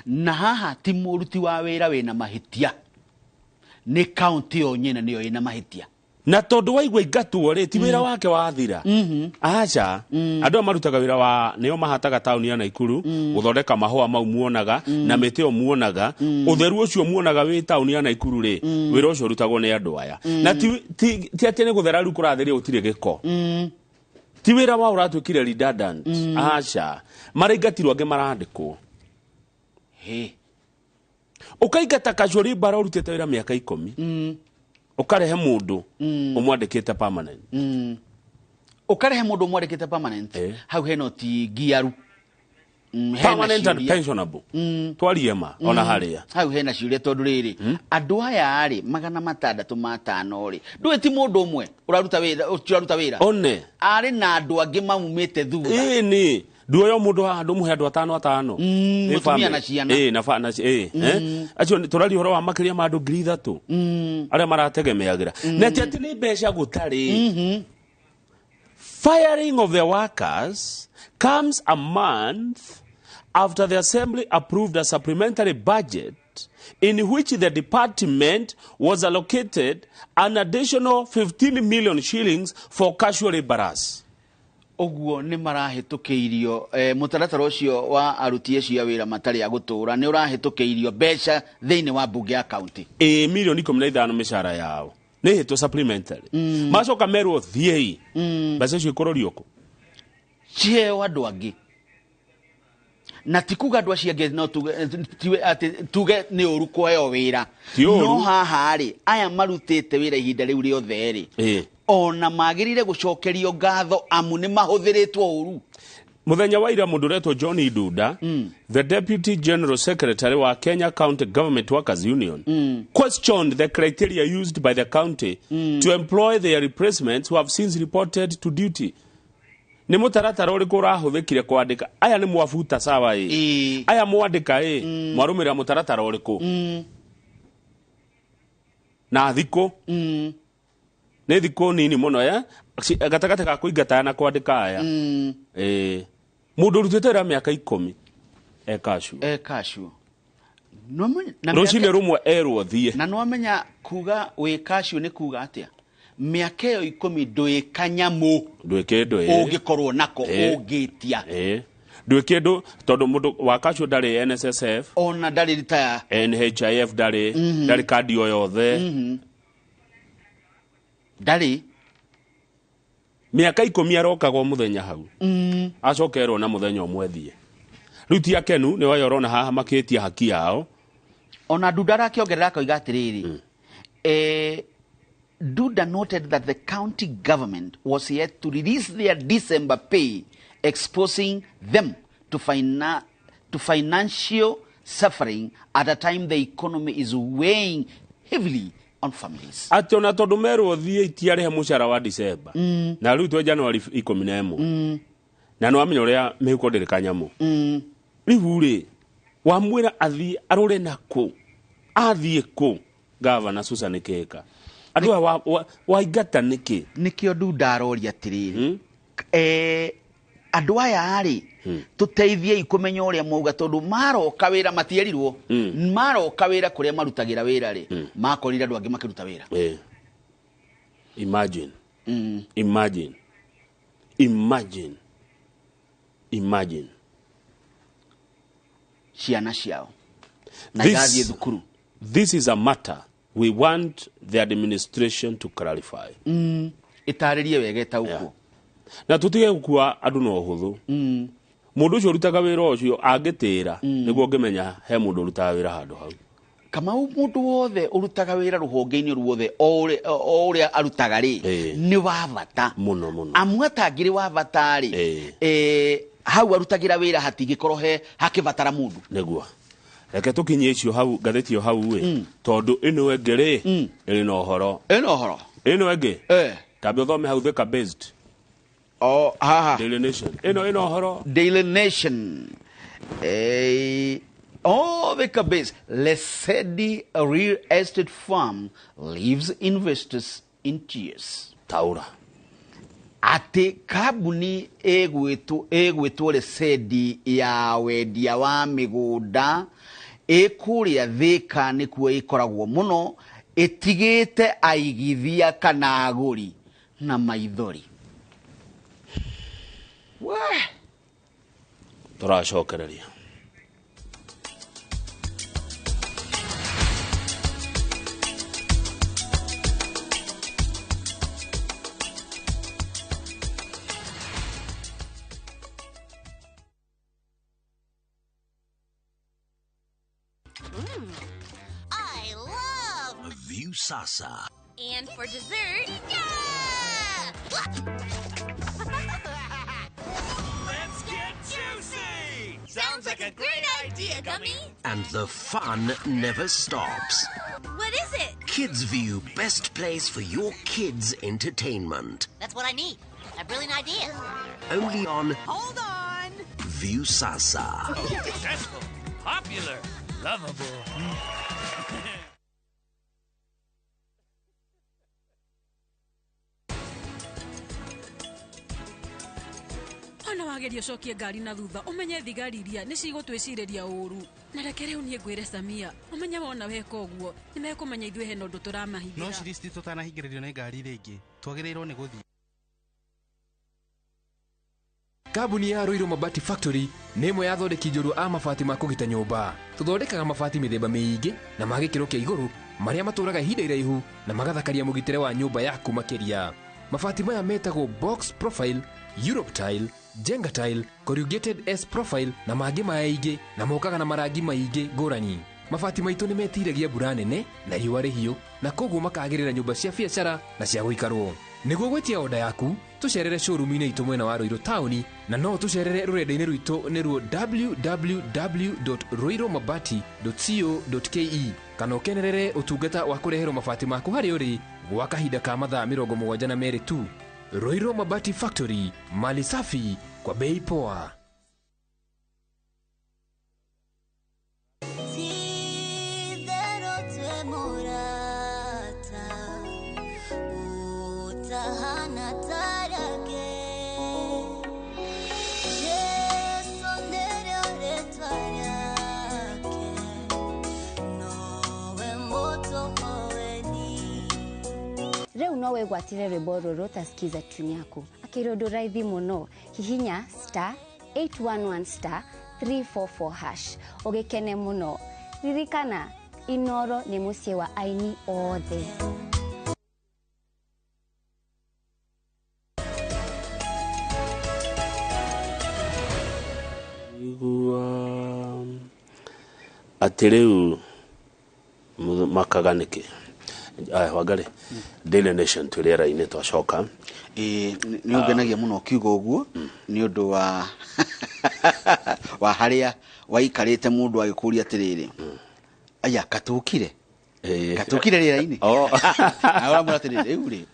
Na haha ti mũruti wa wĩra wĩna mahĩtia. Nĩ county yo nyene nĩyo ĩna mahĩtia. Na tondũ waigua ingatwo rĩ, ti wĩra wake wathira. Aca, andũ aya marutaga wĩra wa nĩo mahataga taũni ya Naikuru, gũthondeka mahũa mau muonaga, na mĩtĩ ĩyo muonaga, ũtheru ũcio muonaga wĩ taũni ya Naikuru rĩ, wĩra ũcio ũrutagwo nĩ andũ aya. Na ti atĩ nĩ gũthera rĩu kũratheria gũtirĩ gĩko. Ti wĩra wao ũratuĩkire redundant. Aca, maraingatirwo angĩ marandĩkwo. He. Ũkaingata casual laborer ũrutĩte wĩra mĩaka 10. Ũkarehe mũndũ ũmwandĩkĩte permanent. Ũkarehe mũndũ ũmwandĩkĩte permanent. Hau hena ti ngiaru. Permanent and pensionable. Twarie ma ona haria. Hau hena ciũria tondũ rĩrĩ andũ aya rĩ 605 rĩ ndũĩ ti mũndũ ũmwe ũraruta wĩra ũraruta wĩra one arĩ na andũ angĩ maumĩte thutha. Ĩni nduoyo mũndũ haha ndũmũhe andũ atano atano mũtumia na ciana. Na na acio tũraria ũhoro wa makĩria ma andũ 3,000 arĩa marategemeagĩra na ti atĩ nĩ mbeca gũtarĩ. Firing of the workers comes a month after the assembly approved a supplementary budget in which the department was allocated an additional 15 million shillings for casual laborers. Ũguo nĩ marahĩtũkĩirio mũtaratara ũcio wa aruti acio a wĩra matarĩ a gũtũra nĩ ũrahĩtũkĩirio mbeca thĩinĩ wa mbunge ya county. Milioni 15 mĩcara yao nĩ hĩtwo supplementary. Macoka merwo thiĩi mbeca icio ikũrũrio kũ ciheo andũ angĩ na ti kuga andũ acio angĩ no tuge nĩ ũru kũheo wĩra no haha rĩ aya marutĩte wĩra ihinda rĩu rĩothe rĩ ona magĩrĩire gũcokerio ngatho amu nĩ mahũthĩrĩtwo ũru. Mũthenya wa ira mũndũ ũretwo John Duda, the Deputy General Secretary wa Kenya County Government Workers Union, questioned the criteria used by the county to employ their replacements who have since reported to duty. Nĩ mũtaratara ũrĩkũ ũrahũthĩkire kwandĩka aya nĩ mwabuta sawa ĩ aya mwandĩka ĩ mwarũmĩrĩra mũtaratara ũrĩkũ na thikũ nĩ thikũ nini mũno ya gatagatĩ ga kũingata na kwandĩka aya. Mũndũ ũrutĩte wĩra mĩaka 10 ekacuo rũcinĩ rũmwe erwo thiĩ. Na nĩwamenya kuga wĩ kacuo nĩ kuga atĩa? Mĩaka ĩyo 10 ndwĩ kanyamũ ndwĩ kĩndũ ũngĩkorwo nako ũngĩtia ndwĩ kĩndũ tondũ mũndũ wa kacuo ndarĩ NSSF ona ndarĩ retire NHIF ndarĩ ndarĩ kandi o yothe ndarĩ mĩaka 10 arokagwo mũthenya hau acokerwo na mũthenya ũmwe thiĩ. Rĩu ti akenu nĩ wayo ũrona haha makĩtia haki yao. Ona Duda arakĩongerera akoiga atĩrĩrĩ Duda noted that the county government was yet to release their December pay, exposing them to financial suffering at a time the economy is weighing heavily on families. Atĩ ona tondũ merwo thiĩ itiarĩhe mũcara wa December na rĩu twĩ January 11 na nĩwamenya ũrĩa mĩhuko ndĩrĩ kanyamũ. Rĩu rĩ wamwĩra athiĩ arũre nakũ athiĩ kũ Gavana Susan Kihika andũ aya waingata nĩkĩ? Nĩkĩo Duda aroria atĩrĩrĩ andũ aya rĩ tũteithiei kũmenya ũrĩa mwauga tondũ maroka wĩra matierirwo maroka wĩra kũrĩa marutagĩra wĩra rĩ makorire andũ angĩ makĩruta wĩra. Imagine. Imagine. Imagine. Imagine. Ciana ciao na igathiĩ thukuru. This is a matter we want the administration to clarify. Ĩtarĩrie wega ĩtaũkwo. Na tũtige gũkua andũ na ũhũthũ. Mũndũ ũcio ũrutaga wĩra ũcio angĩtĩra nĩguo ũngĩmenya he mũndũ ũrutaga wĩra handũ hau. Kamau mũndũ wothe ũrutaga wĩra rũhonge-inĩ ruothe o ũrĩa arutaga rĩ nĩ wa bata mũno mũno. Amu atangĩrĩ wa bata rĩ hau arutagĩra wĩra hatingĩkorwo he hakĩbatara mũndũ. Nĩguo. Reke tũkinyie icio hau ngathĩti ĩyo hau ĩ tondũ ĩno ĩngĩ rĩ ĩrĩ na ũhoro. Ĩna ũhoro. Ĩno ĩngĩ tambe ũthome hau Thika based. Oh, haha. Daily Nation. Ĩno ĩna ũhoro. Daily Nation. Oh, Thika based. Lesedi real estate firm leaves investors in tears. Taura. Atĩ kambuni ĩgwĩtwo Lesedi ya wendia wa mĩgũnda ĩkũrĩa Thika nĩkuo ĩkoragwo mũno ĩtigĩte aigithia kana agũri na maithori. Tũracokereria. I love Viusasa. And for dessert, yeah! Let's get juicy! like a great idea, Gummy. And the fun never stops. What is it? Kidsview, best place for your kids' entertainment. That's what I need. A brilliant idea. Only on Hold on. Viusasa. Successful, popular, lovable. Ona wageria ũcokie ngari na thutha ũmenye thigari iria nĩ cigũtwĩcirĩria ũru na reke rĩu niĩ ngwĩre Samia ũmenye wona weka ũguo nĩ mekũmenya ithuĩ hena ũndũ tũramahithĩra. No Shiristi, tũtanahingĩrĩrio nĩ ngari rĩngĩ twagĩrĩirwo nĩ gũthiĩ. Kambuni ya Ruiru Mabati Factory nĩ ĩmwe ya athondeki njorua a mabati ma kũgita nyũmba. Tũthondekaga mabati mĩthemba mĩingĩ na ma gĩkĩro kĩa igũrũ marĩa matũraga ihinda iraihu na magathakaria mũgitĩre wa nyũmba yaku makĩria. Mabati maya metagwo box profile, Europe tile, Jenga tile, corrugated S profile na mangĩ maingĩ na mokaga na marangi maingĩ ngũrani. Mabati maitũ nĩ metiragia mbura nene na riũa rĩhiũ na koguo makagĩrĩra nyũmba cia biacara na cia gũikarwo. Nĩguo gwĩtia oda yaku tũcerere showroom-inĩ itũ mwena wa Ruiru taũni na no tũcerere rũrenda-inĩ rwitũ nĩruo www.ruirumabati.co.ke kana ũkenerere ũtungata wa kũreherwo mabati maku harĩa ũrĩ gwa kahinda ka mathaa 72 tu. Ruiru Mabati Factory, mali safi kwa bei poa. Rĩu no wĩgwatĩre rwĩmbo rũrũ ta skiza tune yaku akĩrĩ ũndũ raithi mũno hihinya star 811 star 344 hash ũgĩkene mũno. Ririkana Inoro nĩ mũciĩ wa aini othe. Igua atĩ rĩu makaga nĩkĩ? Aya Wangari, Daily Nation twĩ rĩera-inĩ twacoka. Ĩĩ nĩ ũngenagia mũno ũkiuga ũguo nĩ ũndũ wa wa harĩa waikarĩte mũndũ agĩkũria atĩrĩrĩ, aya katũkire katũkire rĩera-inĩ. Na ũramwĩra atĩrĩrĩ, rĩu rĩ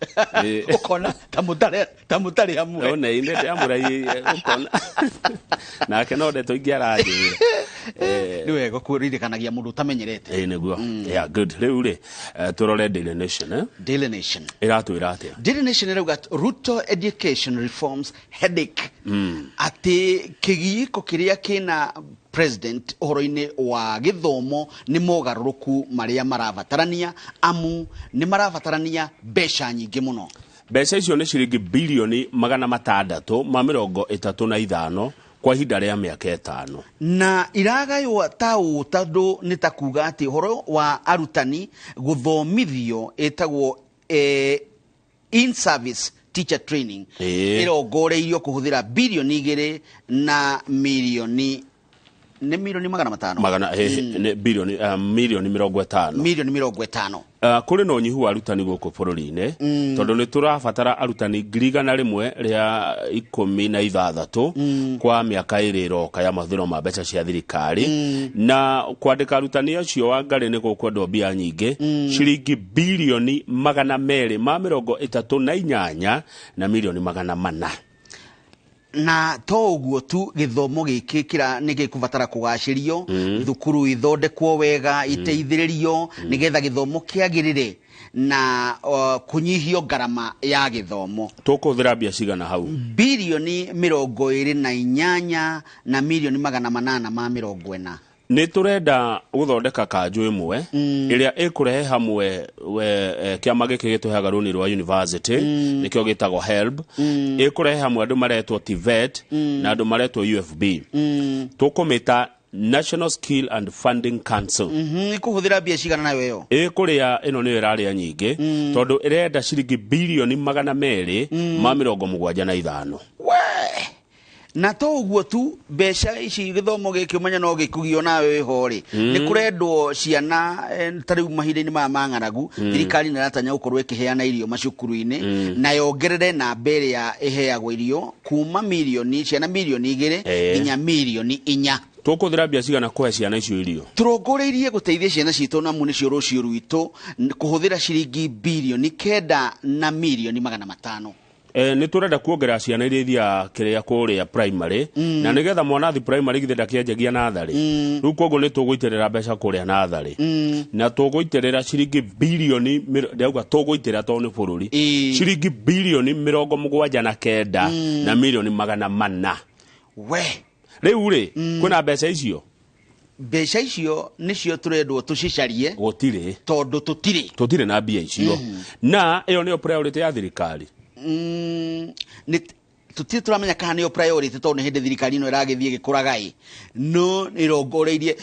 ũkona ta mũtarĩ hamwe. One ine ndĩramwĩra ũkona nake no ndeto ingĩ aranjĩra. Nĩ wega kũririkanagia mũndũ ũtamenyerete. Ĩĩ nĩguo. Yeah, good. Rĩu rĩ tũrore Daily Nation. Daily Nation ĩratwĩra atĩa? Daily Nation ĩrauga Ruto education reforms headache. Atĩ kĩgiĩko kĩrĩa kĩna president ũhoro-inĩ wa gĩthomo nĩ mogarũrũku marĩa marabatarania, amu nĩ marabatarania mbeca nyingĩ mũno. Mbeca icio nĩ ciringi bilioni 635 kwa ihinda rĩa mĩaka 5 na iragaywo ta ũũ tondũ nĩ ta kuga atĩ ũhoro wa arutani gũthomithio ĩtagwo in service teacher training ĩrongoreirio kũhũthĩra bilioni 2 na milioni nĩ milioni 500 magana nĩ bilioni milioni 50 milioni 50. Kũrĩ na ũnyihu wa arutani gũkũ bũrũri-inĩ tondũ nĩ tũrabatara arutani 116 kwa mĩaka 2 ĩroka ya mahũthĩro ma mbeca cia thirikari na kwandĩka arutani acio Wangari nĩ gũkwendwo mbia nyingĩ ciringi bilioni 238 na milioni 400. Na to ũguo tu gĩthomo gĩkĩ kĩra nĩ gĩkũbatara kũgacĩrio, thukuru ithondekwo wega iteithĩrĩrio nĩgetha gĩthomo kĩagĩrĩre na kũnyihio ngarama ya gĩthomo. Tũkũhũthĩra mbia cigana hau? Bilioni 28 na milioni 840. Nĩ tũrenda gũthondeka kanjũ ĩmwe ĩrĩa ĩkũrehe hamwe kĩama gĩkĩ gĩtũheaga rũni rwa university nĩkĩo gĩtagwo HELB, ĩkũrehe hamwe andũ maretwo TVET na andũ maretwo UFB. Tũkũmĩta National Skill and Funding Council. Ĩkũhũthĩra mbia cigana nayo ĩyo? Ĩkũrĩa ĩno nĩyo ĩrarĩa nyingĩ tondũ ĩrenda ciringi bilioni 275. Na to ũguo tu mbeca ici gĩthomo gĩkĩ ũmenya no gĩkũgio nawe wĩho rĩ, nĩ kũrendwo ciana ta rĩu mahinda-inĩ maya ma ng'aragu thirikari nĩ ĩratanya gũkorwo ĩkĩheana irio macukuru-inĩ na yongerere namba ĩrĩa ĩheagwo irio kuma milioni ciana milioni 2 nginya milioni 4. Tũkũhũthĩra mbia cigana kũhe ciana icio irio? Tũrongoreirie gũteithia ciana citũ na amu nĩcio rũciũ rwitũ kũhũthĩra ciringi birioni 9 na mirioni 500. Nĩ tũrenda kuongerera ciana iria ithiaga kĩrĩa kũrĩa primary, na nĩgetha mwana athi primary githĩ ndakĩanjagia natharĩ. Rĩu koguo nĩ tũgũitĩrĩra mbeca kũrĩa natharĩ, na tũgũitĩrĩra ciringi birioni ndauga tũgũitĩrĩra tondũ nĩ bũrũri, ciringi birioni 79 na mirioni 400. We rĩu rĩ, kwĩna mbeca icio? Mbeca icio nĩcio tũrendwo tũcicarie. Gũtirĩ. Tondũ tũtirĩ. Tũtirĩ na mbia icio. Na ĩyo nĩyo priority ya thirikari. Nĩ tũtirĩ tũramenya kana nĩyo priority tondũ nĩ hĩndĩ thirikari ĩno ĩragĩthiĩ ĩgĩkũraga ĩ, no ĩrongoreirie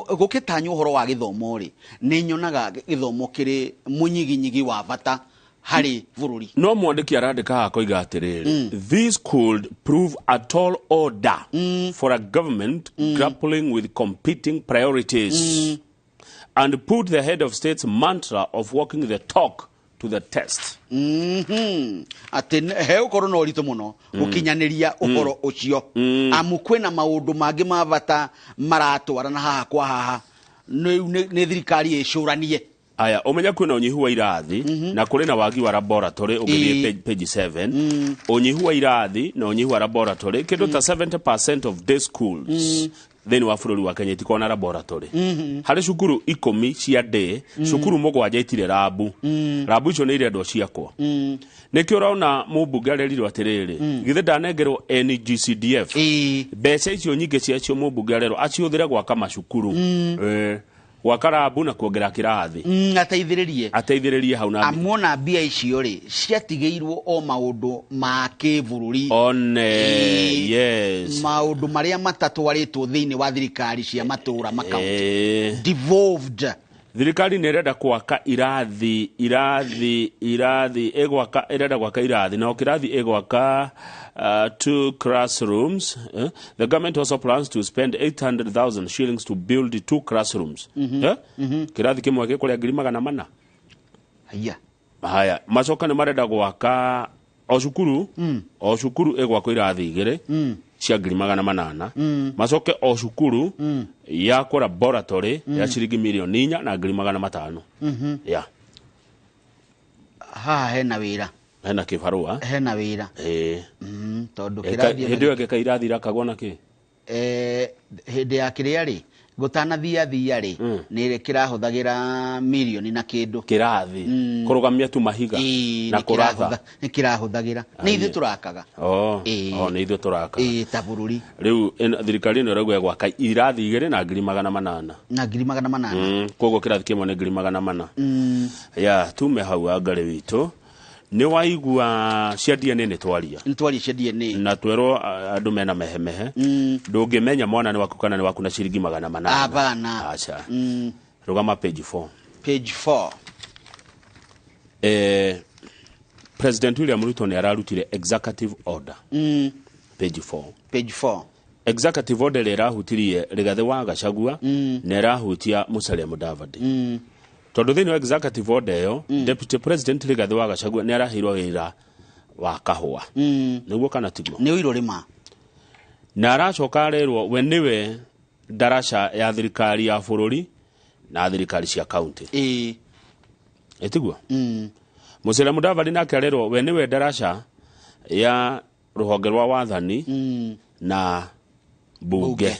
gũkĩtanywo ũhoro wa gĩthomo rĩ, nĩ nyonaga gĩthomo kĩrĩ mũnyiginyigi wa bata harĩ bũrũri. No mwandĩki arandĩka haha akoiga atĩrĩrĩ, this could prove a tall order for a government grappling with competing priorities and put the head of state's mantra of walking the talk to the test. Atĩ he ũkorwo na ũritũ mũno gũkinyanĩria ũhoro ũcio, amu kwĩna maũndũ mangĩ ma bata maratwarana haha kwa haha. Rĩu nĩ thirikari ĩcũranie. Aya, ũmenye kwĩna ũnyihu wa irathi na kũrĩ na wagi wa laboratory ũngĩthiĩ page 7. Ũnyihu wa irathi na ũnyihu wa laboratory, kĩndũ ta 70% of day schools thĩinĩ wa bũrũri wa Kenya itikoragwo na laboratory. Harĩ cukuru 10 cia day, cukuru 7 itirĩ rabu. Rabu icio nĩ irendwo ciakwa. Nĩkĩo ũrona mũmbunge arerirwo atĩrĩrĩ, githĩ ndanengerwo NGCDF mbeca icio nyingĩ ciacio, mũmbunge arerwo acihũthĩre gwaka macukuru, gwaka rabu na kuongerera kĩrathi. Ateithĩrĩrie. Ateithĩrĩrie hau na Amuona mbia icio rĩ ciatigĩirwo o maũndũ ma kĩbũrũri. One. Yes. Maũndũ marĩa matatwarĩtwo thĩinĩ wa thirikari cia matũũra, makaunti, devolved. Thirikari nĩ ĩrenda gwaka irathi irathi irathi ĩgwaka, ĩrenda gwaka irathi na o kĩrathi ĩgwaka two classrooms. The government also plans to spend 800,000 shillings to build two classrooms. Eh? Kĩrathi kĩmwe gĩkũrĩa 400,000. Haya. Haya, macoka nĩ marenda gwaka o cukuru, o cukuru ĩgwakwo irathi 2 cia 800,000. Macoke o cukuru yakwo laboratory ya ciringi mirioni 4 na 500,000. Ya. Haha hena wĩra. Hena kĩbarũa. Hena wĩra. Tondũ kĩrathi Hĩndĩ ĩyo ĩngĩ irathi irakagwo na kĩ? Hĩndĩ ya kĩrĩa rĩ, gũtanathia thia rĩ, nĩ kĩrahũthagĩra mirioni na kĩndũ. Kĩrathi kũrũgamia tu mahiga na kũratha. Nĩ kĩrahũthagĩra, nĩ ithuĩ tũrakaga. Oh, oh, nĩ ithuĩ tũrakaga. Ĩĩ, ta bũrũri. Rĩu thirikari ĩno ĩrauga gwaka irathi 2 na 800,000. Na 800,000. Koguo kĩrathi kĩmwe nĩ 400,000. Ya tume hau angarĩ witũ nĩ waigua cia DNA nĩ twaria. Nĩ twaria cia DNA. Na twerwo andũ mena mehemehe, ndũngĩmenya mwana nĩ waku kana nĩ waku na ciringi 800. Hapana. Aca. Rũgama page 4. Page 4. President William Ruto nĩ ararutire executive order. Page 4. Page 4. Executive order ĩrĩa ĩrahutirie Rigathĩ wa Gachagua na ĩrahutia Musalia Mudavadi, tondũ thĩinĩ wa executive order ĩyo, Deputy President Rigathĩ wa Gachagua nĩ araheirwo wĩra wa kahũa, nĩguo kana tiguo? Nĩ ũirũ rĩma. Na aracoka arerwo we nĩwe ndaraca ya thirikari ya bũrũri na thirikari cia kaunti. Ĩtiguo? Musalia Mudavadi nake arerwo we nĩwe ndaraca ya rũhonge rwa wathani na bunge.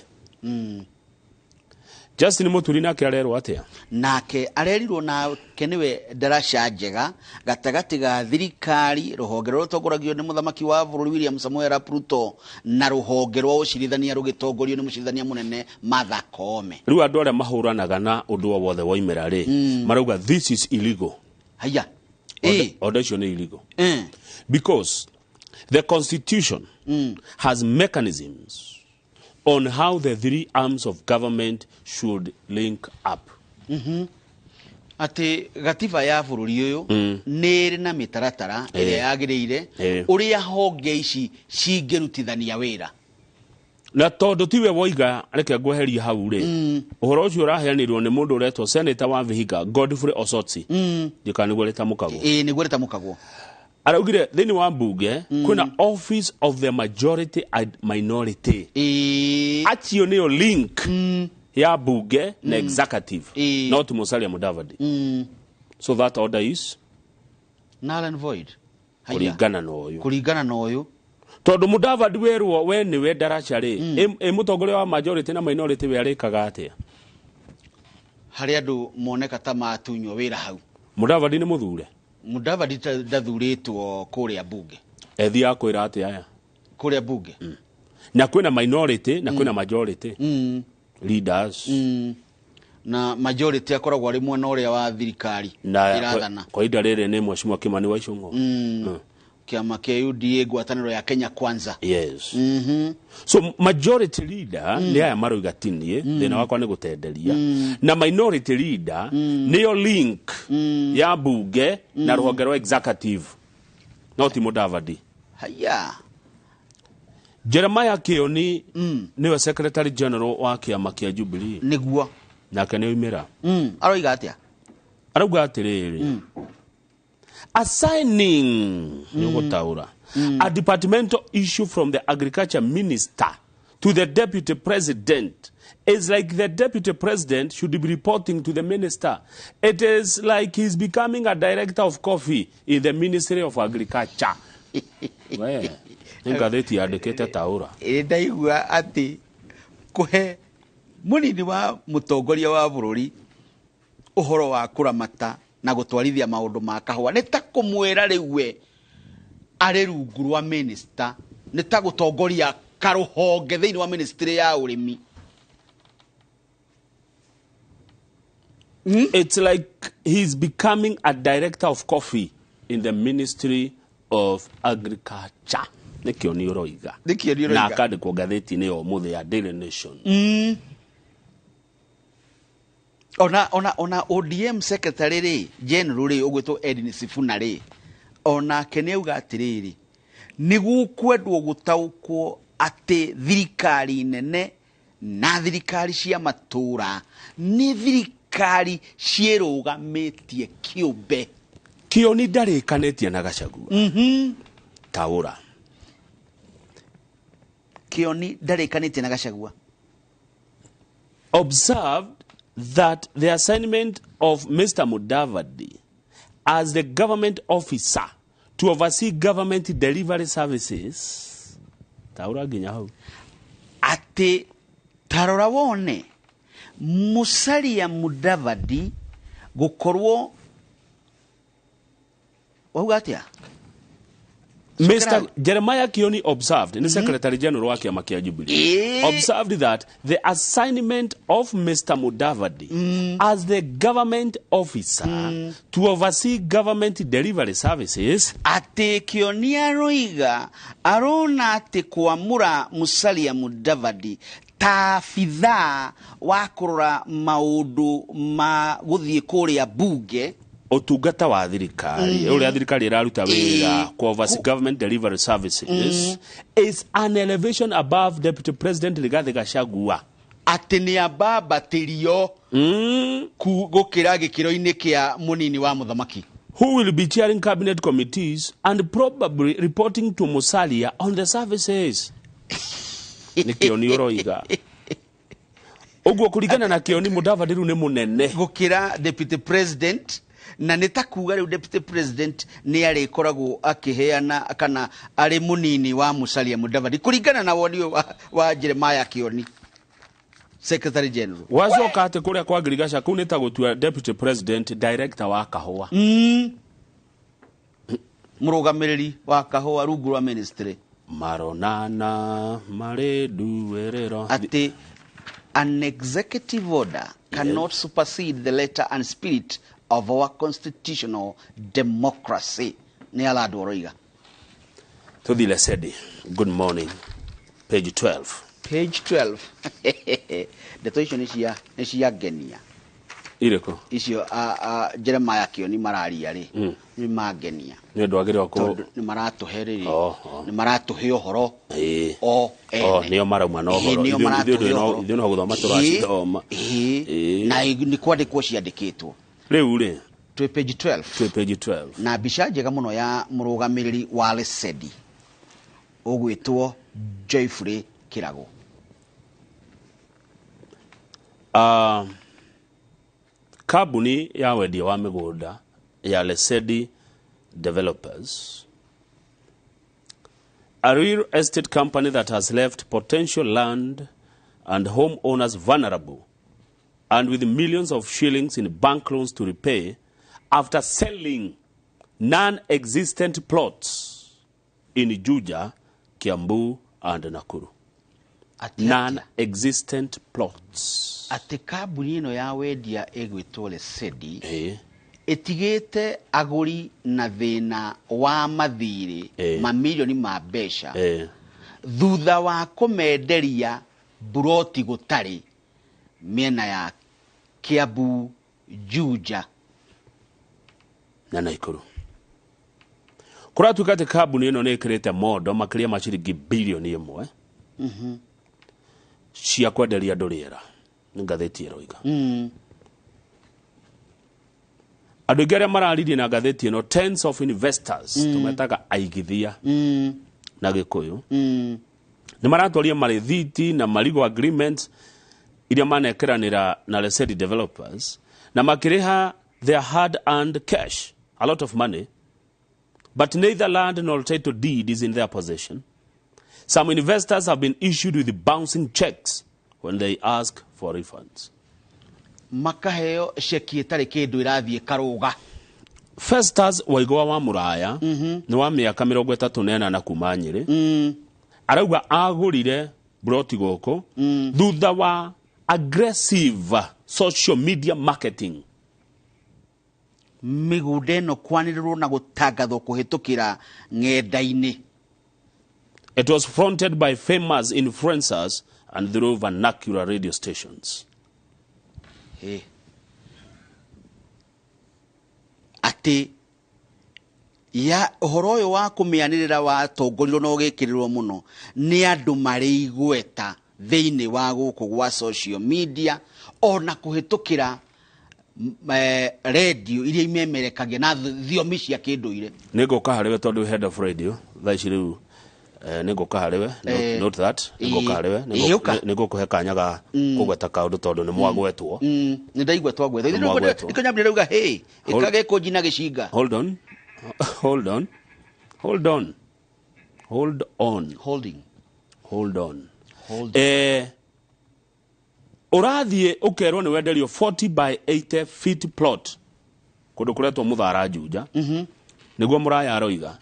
Justin Muturi nake arerwo atĩa? Nake arerirwo nake nĩwe ndaraca njega gatagatĩ ga thirikari, rũhonge rũrĩa rũtongoragio nĩ mũthamaki wa bũrũri William Samoei Arap Ruto, na rũhonge rwa ũcirithania rũgĩtongorio nĩ mũcirithania mũnene Martha Koome. Rĩu andũ arĩa mahũranaga na ũndũ o wothe woimĩra rĩ, marauga this is illegal. Haya. Order icio nĩ illegal because the constitution has mechanisms on how the three arms of government should link up. Atĩ gatiba ya bũrũri ũyũ nĩ ĩrĩ na mĩtaratara ĩrĩa yagĩrĩire ũrĩa honge ici cingĩrutithania wĩra. Na tondũ tiwe woiga, reke ngweherie hau rĩ, ũhoro ũcio ũraheanirwo nĩ mũndũ ũretwo Senator wa Vihiga, Godfrey Osotsi. Ndikana nĩguo rĩtamũkagwo. Ĩĩ, nĩguo rĩtamũkagwo. Araugire thĩinĩ wa mbunge kwĩna office of the majority and minority. Acio nĩyo link ya bunge na executive, not Musalia Mudavadi. So that order is null and void. Haya. Kũringana na ũyũ. Kũringana na ũyũ. Tondũ Mudavadi werwo we nĩwe ndaraca rĩ, ĩ mũtongoria wa majority na minority we arĩkaga atĩa? Harĩ andũ moneka ta matunywo wĩra hau. Mudavadi nĩ mũthure? Mudavadi ndathurĩtwo kũrĩa bunge. Ethiaga kwĩra atĩa aya kũrĩa bunge? Na kwĩna minority na kwĩna majority leaders. Na majority akoragwo arĩ mwena ũrĩa wa thirikari na ĩrathana. Kwa ihinda rĩrĩ nĩ Mheshimiwa Kimani wa Ichung'wa. Kĩama kĩa UDA, ngwatanĩro ya Kenya Kwanza. Yes. So majority leader nĩ aya maroiga tinie thĩna wakwa nĩ gũtenderia, na minority leader nĩyo link ya bunge na rũhonge rwa executive, no ti Mudavadi. Haya. Jeremiah Kioni nĩwe secretary general wa kĩama kĩa Jubilee. Nĩguo. Nake nĩ oimĩra. Aroiga atĩa? Arauga atĩrĩrĩ, assigning nĩ ũgũtaũra a departmental issue from the agriculture minister to the deputy president is like the deputy president should be reporting to the minister. It is like he's becoming a director of coffee in the Ministry of Agriculture. We, nĩ ngathĩti yandĩkĩte taũra. Ĩ ndaigua atĩ kũhe mũnini wa mũtongoria wa bũrũri ũhoro wa kũramata na gũtwarithia maũndũ ma kahũa nĩ ta kũmwĩra rĩu we arĩ rungu rwa minister, nĩ ta gũtongoria karũhonge thĩinĩ wa ministry ya ũrĩmi. It's like he's becoming a director of coffee in the Ministry of Agriculture. Nĩkĩo nĩ ũroiga. Nĩkĩo nĩ ũroiga. Na akandĩkwo ngathĩti-inĩ ya ũmũthĩ ya Daily Nation. Ona ODM secretary rĩ, general rĩ, ũgwĩtwo Edwin Sifuna rĩ, onake nĩ auga atĩrĩrĩ, nĩ gũkwendwo gũtaũkwo atĩ thirikari nene na thirikari cia matũra nĩ thirikari ciĩrũgamĩtie kĩũmbe. Kĩoni ndarĩkanĩtie na Gachagua. Taũra. Kĩoni ndarĩkanĩtie na Gachagua. Observed that the assignment of Mr. Mudavadi as the government officer to oversee government delivery services. Taura nginya hau. Atĩ tarora wone Musalia Mudavadi gũkorwo wauga atĩa? Mr. Jeremiah Kioni observed, ni Secretary General wa kĩama kĩa Jubilee, observed that the assignment of Mr. Mudavadi as the government officer to oversee government delivery services. Atĩ Kioni aroiga arona atĩ kwamũra Musalia Mudavadi ta abithaa wa kũrora maũndũ ma gũthiĩ kũrĩa bunge, ũtungata wa thirikari ũrĩa thirikari ĩraruta wĩra ku oversee government delivery services is an elevation above Deputy President Rigathi Gachagua. Atĩ nĩ ambambatĩrio gũkĩra gĩkĩro-inĩ kĩa mũnini wa mũthamaki, who will be chairing cabinet committees and probably reporting to Musalia on the services. Nĩ Kĩoni ũroiga ũguo. Kũringana na Kĩoni, Mudavadi rĩu nĩ mũnene gũkĩra deputy president, na nĩ ta kuga rĩu deputy president nĩ arĩkoragwo akĩheana kana arĩ mũnini wa Musalia Mudavadi kũringana na woni ũyũ wa Jeremiah Kioni, secretary general. Wacoka atĩ kũrĩa kwa Ngirigaca kũu nĩ ta gũtua deputy president director wa kahũa. Mũrũgamĩrĩri wa kahũa rungu rwa ministry. Maronana marĩ nduĩrĩro. Atĩ an executive order cannot supersede the letter and spirit of our constitutional democracy. Nĩ Aladwo aroiga. Tũthi Lesedi. Good morning. Page 12. Page 12. Ndeto icio nĩ cia ngenia. Irĩkũ? Icio Jeremiah Kioni mararia rĩ, nĩ mangenia. Nĩ ũndũ wagĩrĩirwo kũ Tondũ nĩ maratũhe rĩrĩ, nĩ maratũhe ũhoro o O ene. nĩo marauma na ũhoro. Nĩo maratũhe ũhoro. Ithuĩ no gũthoma tũracithoma. Na nĩ kwandĩkwo ciandĩkĩtwo. Rĩu rĩ, Twĩ page 12. Twĩ page 12. Na mbica njega mũno ya mũrũgamĩrĩri wa Lesedi ũgwĩtwo Joyfrey Kĩrago. Kambuni ya wendia wa mĩgũnda ya Lesedi Developers, a real estate company that has left potential land and homeowners vulnerable and with millions of shillings in bank loans to repay after selling non-existent plots in Juja, Kiambu and Nakuru. Non-existent plots. Atĩ kambuni ĩno ya wendia ĩgwĩtwo Lesedi ĩtigĩte agũri na thĩna wa mathirĩ mamirioni ma mbeca thutha wa kũmenderia buroti gũtarĩ mĩena ya Kiambu, Juja na Nakuru. Kũratuĩka atĩ kambuni ĩno nĩ ĩkĩrĩte mondo makĩria ma ciringi bilioni 1 cia kwenderia andũ rĩera, nĩ ngathĩti ĩroiga. Andũ aingĩ arĩa mararirie na ngathĩti ĩno, tens of investors, tũmetaga aigithia na Gĩkũyũ, nĩ maratwaria marĩthiti na marigo agreements iria manekeranĩra na Lesedi Developers na makĩrĩha their hard earned cash, a lot of money, but neither land nor title deed is in their possession. Some investors have been issued with bouncing checks when they ask for refunds. Makaheo ceki ĩtarĩ kĩndũ ĩrathiĩ karũga. Festus Waigwa wa Muraya nĩ wa mĩaka 38 kuma Nyĩrĩ, arauga agũrire broti gũkũ thutha wa aggressive social media marketing. Mĩgũnda ĩno kwanĩrĩrwo na gũtangathwo kũhĩtũkĩra ng'enda-inĩ. It was fronted by famous influencers and through vernacular radio stations. Hey. Atĩ ya ũhoro ũyũ wa kũmĩanĩrĩra watongorirwo na ũgĩkĩrĩrwo mũno nĩ andũ marĩ igweta thĩinĩ wa gũkũ gwa social media ona kũhĩtũkĩra radio iria imemerekagia na thiomi cia kĩndũire. Nĩngũka harĩwe tondũ head of radio thaa ici rĩu nĩngũka harĩwe, note that nĩngũka harĩwe, nĩngũkũhe kanya ga kũgweta kaũndũ tondũ nĩ mwagwetwo. Nĩ ndaigua twagwetwo. Nĩkĩo nyambire rauga hey, ĩkagĩkũnji na gĩcinga. Hold on. Hold on. Hold on. Hold on. Holding. Hold on. Ũrathiĩ ũkerwo nĩ wenderio 40 by 80 feet plot kũndũ kũretwo Mũthara Juja. Nĩguo Mũraya aroiga.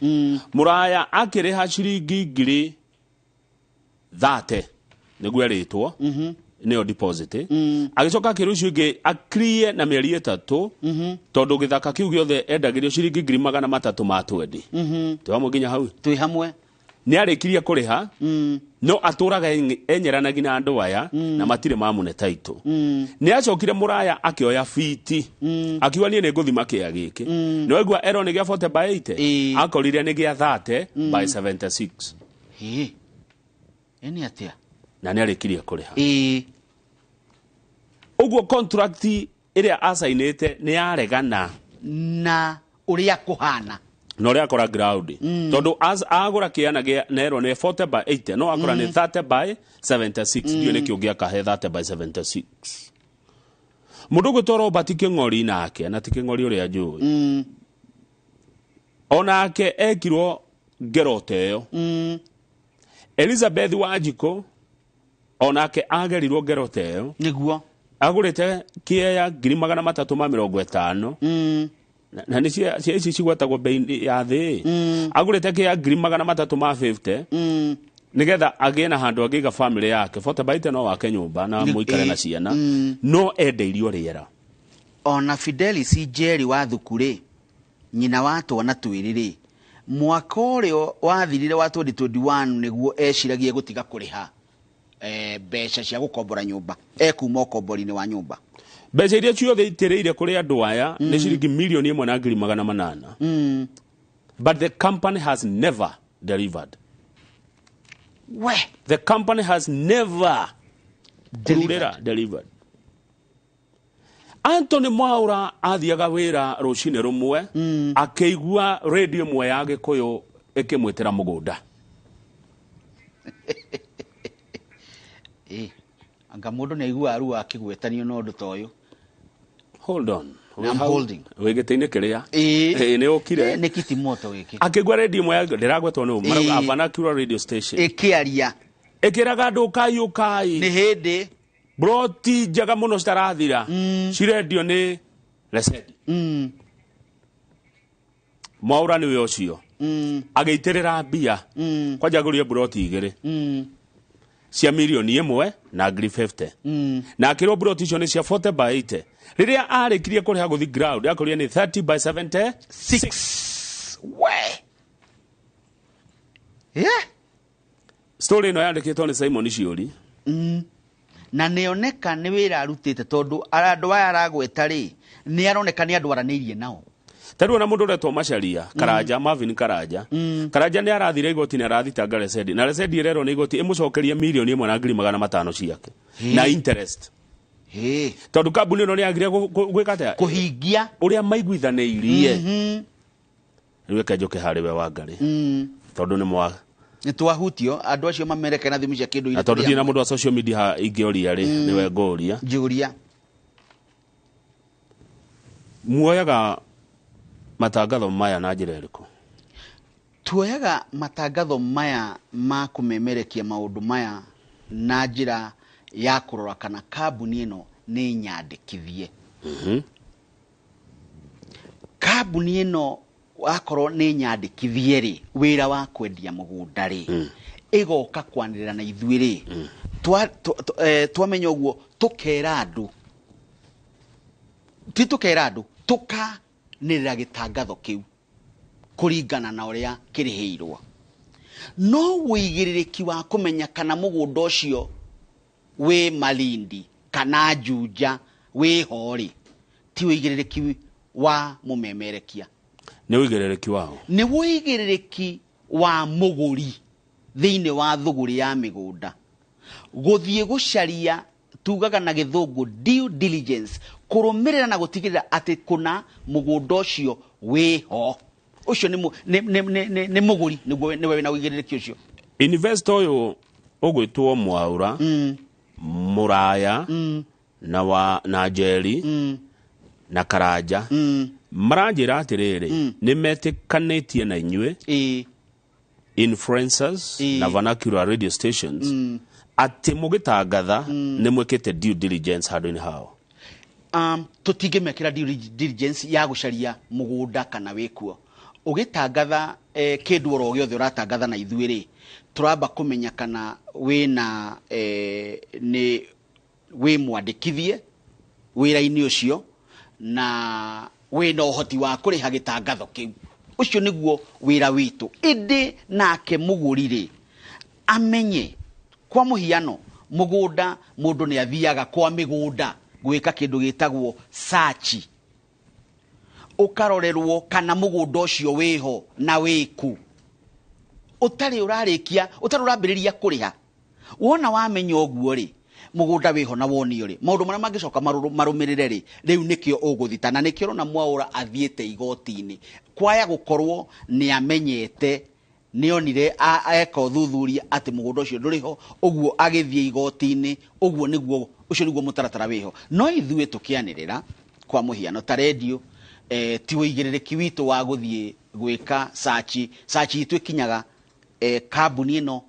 Mũraya akĩrĩha ciringi 30,000 nĩguo erĩtwo nĩyo deposit. Agĩcoka akĩrwo icio ingĩ akrie na mĩeri 3 tondũ gĩthaka kĩu gĩothe endagĩrio ciringi 320,000. Twĩ hamwe nginya hau? Twĩ hamwe. Nĩ arĩkirie kũrĩha no atũraga enyeranagia na andũ aya na matirĩ mamũne title. Nĩ acokire Mũraya akĩoya fiti akiuga niĩ nĩ ngũthima kĩa gĩkĩ. Nĩ waigua erwo nĩ gĩa 40 by 80, akorire nĩ gĩa 30 by 76. Ĩ nĩ atĩa? Na nĩ arĩkirie kũrĩha. Ũguo contract ĩrĩa acainĩte nĩ yaregana na ũrĩa kũhana na ũrĩa akora ground tondũ agũra kĩana gĩa nerwo nĩ 40 by 80 no akora nĩ 30 by 76. Ndiũĩ nĩkĩ ũngĩakahe 30 by 76. Mũndũ ũgwĩtwo Robert Kĩng'ori nake, na ti Kĩng'ori ũrĩa njũĩ, onake ekirwo ngero ta ĩyo. Elizabeth Wanjikũ onake agerirwo ngero ta ĩyo. Nĩguo agũrĩte kĩea 350,000 na nĩ cia ici cigwetagwo bei ya thĩ. Agũrĩte kĩa 350,000 nĩgetha agĩe na handũ angĩiga family yake. 40 by 80 no wake nyũmba na mũikare na ciana, no endeirio rĩera. Ona Fidelis Njeri wa Thuku-rĩ, nyina wa twana twĩrĩ-rĩ, mwaka ũrĩa wathirire wa 2021 nĩguo eciragia gũtiga kũrĩha mbeca cia gũkombora nyũmba, ekuma ũkombori-inĩ wa nyũmba. Mbeca iria ciothe itĩrĩire kũrĩ andũ aya nĩ ciringi 1,800,000. But the company has never delivered. We. The company has never delivered. Anthony Mwaura athiaga wĩra rũcinĩ rũmwe, akĩigua radio ĩmwe ya Gĩkũyũ ĩkĩmwĩtĩra mũgũnda. Ĩ anga mũndũ nĩ aiguaga ruo akĩgwetanio na ũndũ ta ũyũ. Hold on. I'm holding. Wĩ gĩtĩ-inĩ kĩrĩa. Ĩĩ. Ĩĩ, nĩ ũkire. Nĩ kiti moto gĩkĩ. Akĩigua radio ĩmwe ya ndĩragwetwo nĩ Ĩĩ. marauga vernacular radio station ĩkĩaria ĩkĩraga andũ ũkai ũkai, nĩ hĩndĩ broti njega mũno citarathira cirendio nĩ Lesedi. Mwaura nĩwe ũcio agĩitĩrĩra mbia, kwanja agũrire broti 2 cia mirioni 1 na ngiri 50, na akĩrwo broti icio nĩ cia 40 by 80. Rĩrĩa arĩkirie kũrĩha gũthi ground, akorire nĩ 30 by 76. We. Yeah. Story ĩno yandĩkĩtwo nĩ Simon Ciũri. Na nĩoneka nĩ wĩra arutĩte, tondũ andũ aya aragweta rĩ, nĩ aroneka nĩ andũ aranĩirie nao. Ta rĩu ona mũndũ ũretwo Macharia Karanja, Marvin Karanja, Karanja nĩ arathire igoti na arathitanga Lesedi, na Lesedi ĩrerwo nĩ igoti ĩmũcokerie mirioni 1 na ngiri 500 ciake na interest, tondũ kambuni ĩno nĩ yagire gwĩka atĩa? Kũhingia ũrĩa maiguithanĩirie. Rĩu reke njũke harĩ we Wangarĩ, tondũ nĩ mwa Nĩ twahutio andũ acio mamereke na thimũ cia kĩndũ. Na tondũ ndirĩ na mũndũ wa social media ingĩũria rĩ, nĩwe ngũria. Njũria. Muoyaga matangatho maya na njĩra ĩrĩkũ? Tuoyaga matangatho maya ma kũmemerekia maũndũ maya na njĩra ya kũrora kana kambuni ĩno nĩ nyandĩkithie. Kambuni ĩno wakorwo nĩ nyandĩkithie rĩ, wĩra wa kwendia mũgũnda rĩ, ĩgoka kwanĩrĩra na ithuĩ rĩ, twamenya ũguo tũkera andũ, ti tũkera andũ, tũkanĩrĩra gĩtangatho kĩu kũringana na ũrĩa kĩrĩhĩirwo. No wũigĩrĩrĩki wa kũmenya kana mũgũnda ũcio wĩ Malindi kana Juja wĩ ho rĩ, ti wũigĩrĩrĩki wa mũmemerekia. Nĩ wũigĩrĩrĩki wao. Nĩ wũigĩrĩrĩki wa mũgũri thĩinĩ wa thũgũrĩ ya mĩgũnda gũthiĩ gũcaria, tugaga na gĩthũngũ due diligence, kũrũmĩrĩra na gũtigĩrĩra atĩ kũna mũgũnda ũcio wĩ ho. Ũcio nĩ mũgũri nĩguo nĩwe wĩna ũigĩrĩrĩki ũcio. Investor ũyũ ũgwĩtwo Mwaura, Mũraya, na wa na Njeri, na Karanja, maranjĩra atĩrĩrĩ, nĩ metĩkanĩtie na inyuĩ influencers na vernacular radio stations atĩ mũgĩtangatha nĩ mwĩkĩte due diligence handũ-inĩ hao. Tũtingĩmekĩra due diligence ya gũcaria mũgũnda kana wĩkuo. Ũgĩtangatha kĩndũ oro gĩothe ũratangatha na ithuĩ rĩ, tũramba kũmenya kana wĩna nĩ wĩ mwandĩkithie wĩra-inĩ ũcio na wĩna ũhoti wa kũrĩha gĩtangatho kĩu. Ũcio nĩguo wĩra witũ. Ĩndĩ nake mũgũri rĩ, amenye kwa mũhiano mũgũnda, mũndũ nĩ athiaga kwa mĩgũnda gwĩka kĩndũ gĩtagwo search, ũkarorerwo kana mũgũnda ũcio wĩho na wĩku, ũtarĩ ũrarĩkia, ũtarĩ ũrambĩrĩria kũrĩha. Wona wamenya ũguo rĩ, mũgũnda wĩho na wonio rĩ, maũndũ marĩa mangĩcoka marũmĩrĩre rĩ, rĩu nĩkĩo ũgũthita. Na nĩkĩo ũrona Mwaura athiĩte igoti-inĩ, kwaya gũkorwo nĩ amenyete, nĩonire eka ũthuthuria atĩ mũgũnda ũcio ndũrĩ ho, ũguo agĩthiĩ igoti-inĩ, ũguo nĩguo, ũcio nĩguo mũtaratara wĩho. No ithuĩ tũkĩanĩrĩra kwa mũhiano ta radio, ti ũigĩrĩrĩki witũ wa gũthiĩ gwĩka search. Search itũ ĩkinyaga kambuni ĩno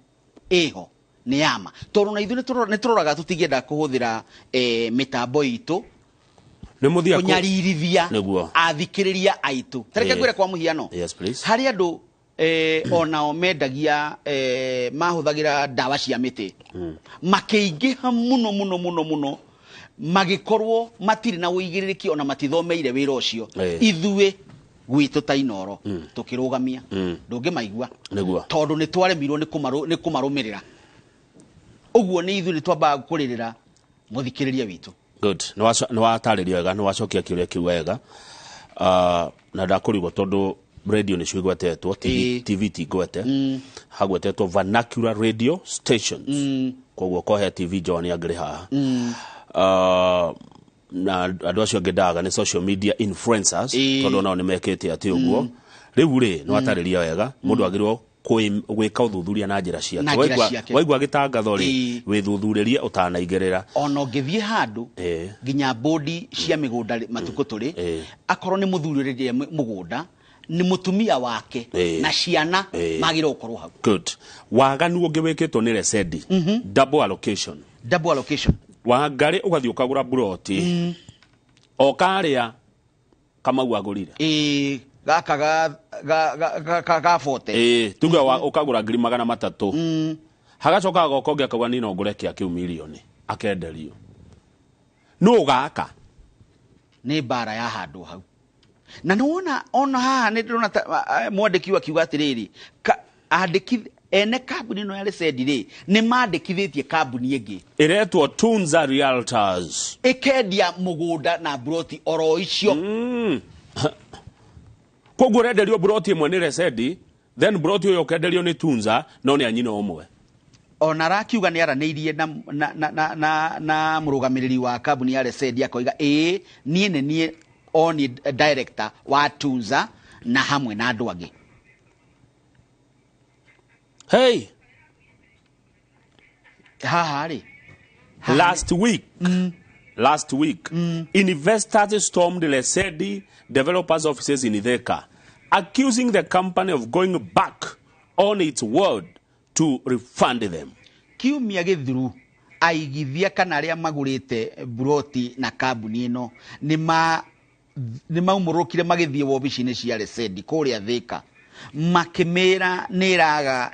ĩho nĩ yama, tondũ na ithuĩ nĩ tũroraga tũtingĩenda kũhũthĩra mĩtambo itũ Nĩ mũthiaga kũnyaririthia Nĩguo. athikĩrĩria aitũ. Ta reke ngwĩre kwa mũhiano, Yes, please. harĩ andũ onao mendagia, mahũthagĩra ndawa cia mĩtĩ, makĩingĩha mũno mũno mũno mũno, magĩkorwo matirĩ na ũigĩrĩrĩki ona matithomeire wĩra ũcio. Ithuĩ gwitũ ta Inooro tũkĩrũgamia, ndũngĩmaigua. Nĩguo. Tondũ nĩ twaremirwo nĩ kũmarũmĩrĩra. Ũguo nĩ ithuĩ nĩ twambaga kũrĩrĩra mũthikĩrĩria witũ. Good. Nĩ watarĩria wega, nĩ wacokia kĩũria kĩu wega. Na ndakũrigwo tondũ radio nĩcio igwetetwo, TV ti ngwete. Hagwetetwo vernacular radio stations. Koguo kohe TV John angĩrĩ haha. Na andũ acio angĩ ndaga nĩ social media influencers, tondũ nao nĩ mekĩte atĩ ũguo. Rĩu rĩ, nĩ watarĩria wega mũndũ agĩrĩirwo gwĩka ũthuthuria na njĩra ciake. Na njĩra ciake. Waigua gĩtangatho rĩ, wĩthuthurie ũtanaigĩrĩra. Ona ũngĩthiĩ handũ nginya bodi cia mĩgũnda rĩ, matukũ tũrĩ, akorwo nĩ mũthuri ũrĩrĩa mũgũnda, nĩ mũtumia wake na ciana magĩrĩirwo gũkorwo hau. Good. Waganu ũngĩ wĩkĩtwo nĩ Lesedi, double allocation. Double allocation. Wangarĩ ũgathiĩ ũkagũra buroti o karĩa Kamau agũrire. Gaka ga 40. Tuge ũkagũra 300,000. Hagacoka agoka ũngĩ akauga niĩ no ngũre kĩa kĩu mirioni, akenderio. Nũ ũgaka? Nĩ mbara ya handũ hau. Na nĩwona ona haha nĩ ndĩrona mwandĩki akiuga atĩrĩrĩ, andĩki ene kambuni ĩno ya Lesedi rĩ, nĩ mandĩkithĩtie kambuni ĩngĩ ĩretwo Tunza Realtors, ĩkendia mũgũnda na buroti oro icio. Koguo ũrenderio buroti ĩmwe nĩ Lesedi, then buroti ũyũ ũkenderio nĩ Tunza, no nĩ a nyina ũmwe. Ona arakiuga nĩ aranĩirie na mũrũgamĩrĩri wa kambuni ya Lesedi, akoiga ĩĩ, niĩ nĩ niĩ o niĩ director wa Tunza na hamwe na andũ angĩ. Hey. Haha rĩ. Last week, last week, investors stormed Lesedi developers' offices in Thika, accusing the company of going back on its word to refund them. Kiumia gĩthiru aigithia kana arĩa magũrĩte buroti na kambuni ĩno nĩ maumũrũkire magĩthiĩ wobici-inĩ cia Lesedi kũrĩa Thika, makĩmĩra nĩ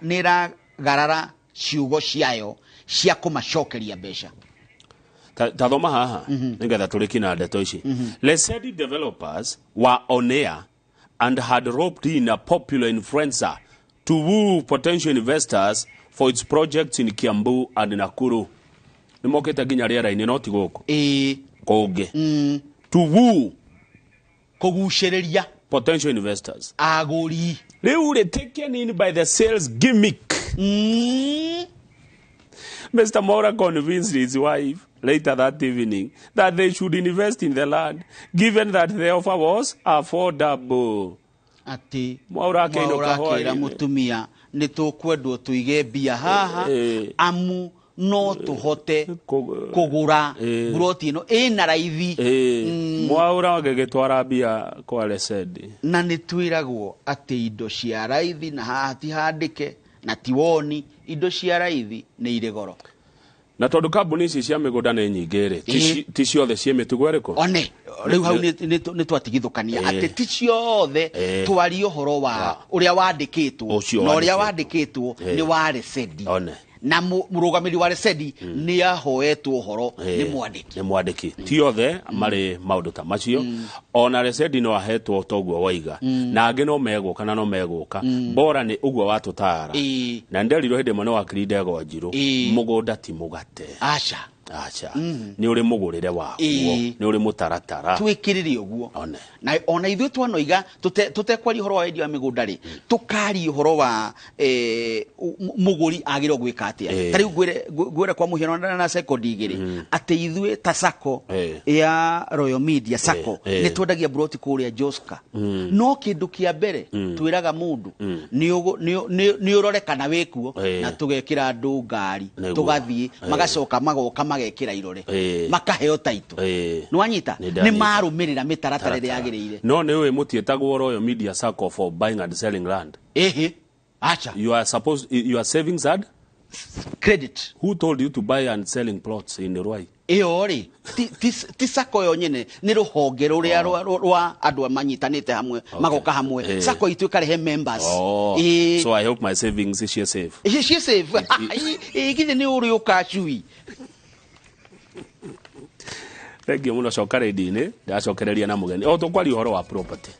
ĩragarara ciugo ciayo cia kũmacokeria mbeca. Ta thoma haha nĩgetha tũrĩkie na ndeto ici. Lesedi developers were on air and had roped in a popular influencer to woo potential investors for its projects in Kiambu and Nakuru. Nĩ mokĩte nginya rĩera-inĩ, no ti gũkũ. Kũngĩ. To woo, kũgucĩrĩria, potential investors, agũri. Rĩu rĩ, taken in by the sales gimmick, Mr. Mwaura convinced his wife later that evening that they should invest in the land, given that the offer was affordable. Atĩ Mwaura akĩinũka Mwaura akĩra hwaĩ-inĩ. Mũtumia nĩ tũkwendwo tũige mbia haha, amu no tũhote kũgũra buroti ĩno ĩna raithi. Mwaura agĩgĩtwara mbia kwa Lesedi. Na nĩ twĩragwo atĩ indo cia raithi, na haha ti handĩke na ti woni, indo cia raithi nĩ irĩ goro. Na tondũ kambuni ici cia mĩgũnda nĩ nyingĩ rĩ, ti ciothe ciĩ mĩtugo ĩrĩkũ? One rĩu hau nĩ twatigithũkania atĩ ti ciothe. Twarie ũhoro wa ũrĩa wandĩkĩtwo Ũcio na ũrĩa wandĩkĩtwo. wandĩkĩtwo nĩ wa Lesedi. One. Na mũrũgamĩrĩri wa Lesedi nĩ ahoetwo ũhoro nĩ mwandĩki. Nĩ mwandĩki. Ti othe marĩ maũndũ ta macio. Ona Lesedi no ahetwo toguo waiga, na angĩ no megũka na no megũka. Bora nĩ ũguo watũtara. Na nderirwo hĩndĩ ĩmwe nĩ wakiri Ndegwa Njirũ, mũgũnda ti mũgate. Aca. Aca. Nĩ ũrĩ mũgũrĩre waguo, nĩ ũrĩ mũtaratara. Twĩkĩrĩre ũguo. One. Na ona ithuĩ twanoiga tũtekwaria ũhoro wa wendia wa mĩgũnda rĩ, tũkaria ũhoro wa mũgũri agĩrĩirwo gwĩka atĩa. Ta rĩu ngwĩre kwa mũhiano na sekondi 2, atĩ ithuĩ ta sacco ya Royal Media Sacco nĩ twendagia buroti kũrĩa Joska, no kĩndũ kĩa mbere twĩraga mũndũ nĩ ũrore kana wĩkuo, na tũgekĩra andũ ngari, tũgathiĩ, magacoka magoka magekĩra irore, makaheo taito. Nĩ wanyita? Nĩ Nĩ ndanyita. marũmĩrĩra mĩtaratara ĩrĩa yagĩrĩire. No nĩ ũĩ mũtiĩtagwo Royal Media Sacco for buying and selling land? Ĩhĩ, acha. You are supposed, you are savings and credit. Who told you to buy and selling plots in Ruai? Ĩyo rĩ, ti sacco yo nyene, nĩ rũhonge rũrĩa rwa andũ manyitanĩte hamwe, magoka hamwe. Sacco itũ ĩkarehe members. Oh. So I hope my savings is safe. Ici ciĩ safe. Ĩ, githĩ nĩ ũrĩ ũkacui. Thank you mũno. Coka rĩndiũ-inĩ, ndacokereria na mũgeni o tũkwaria ũhoro wa property.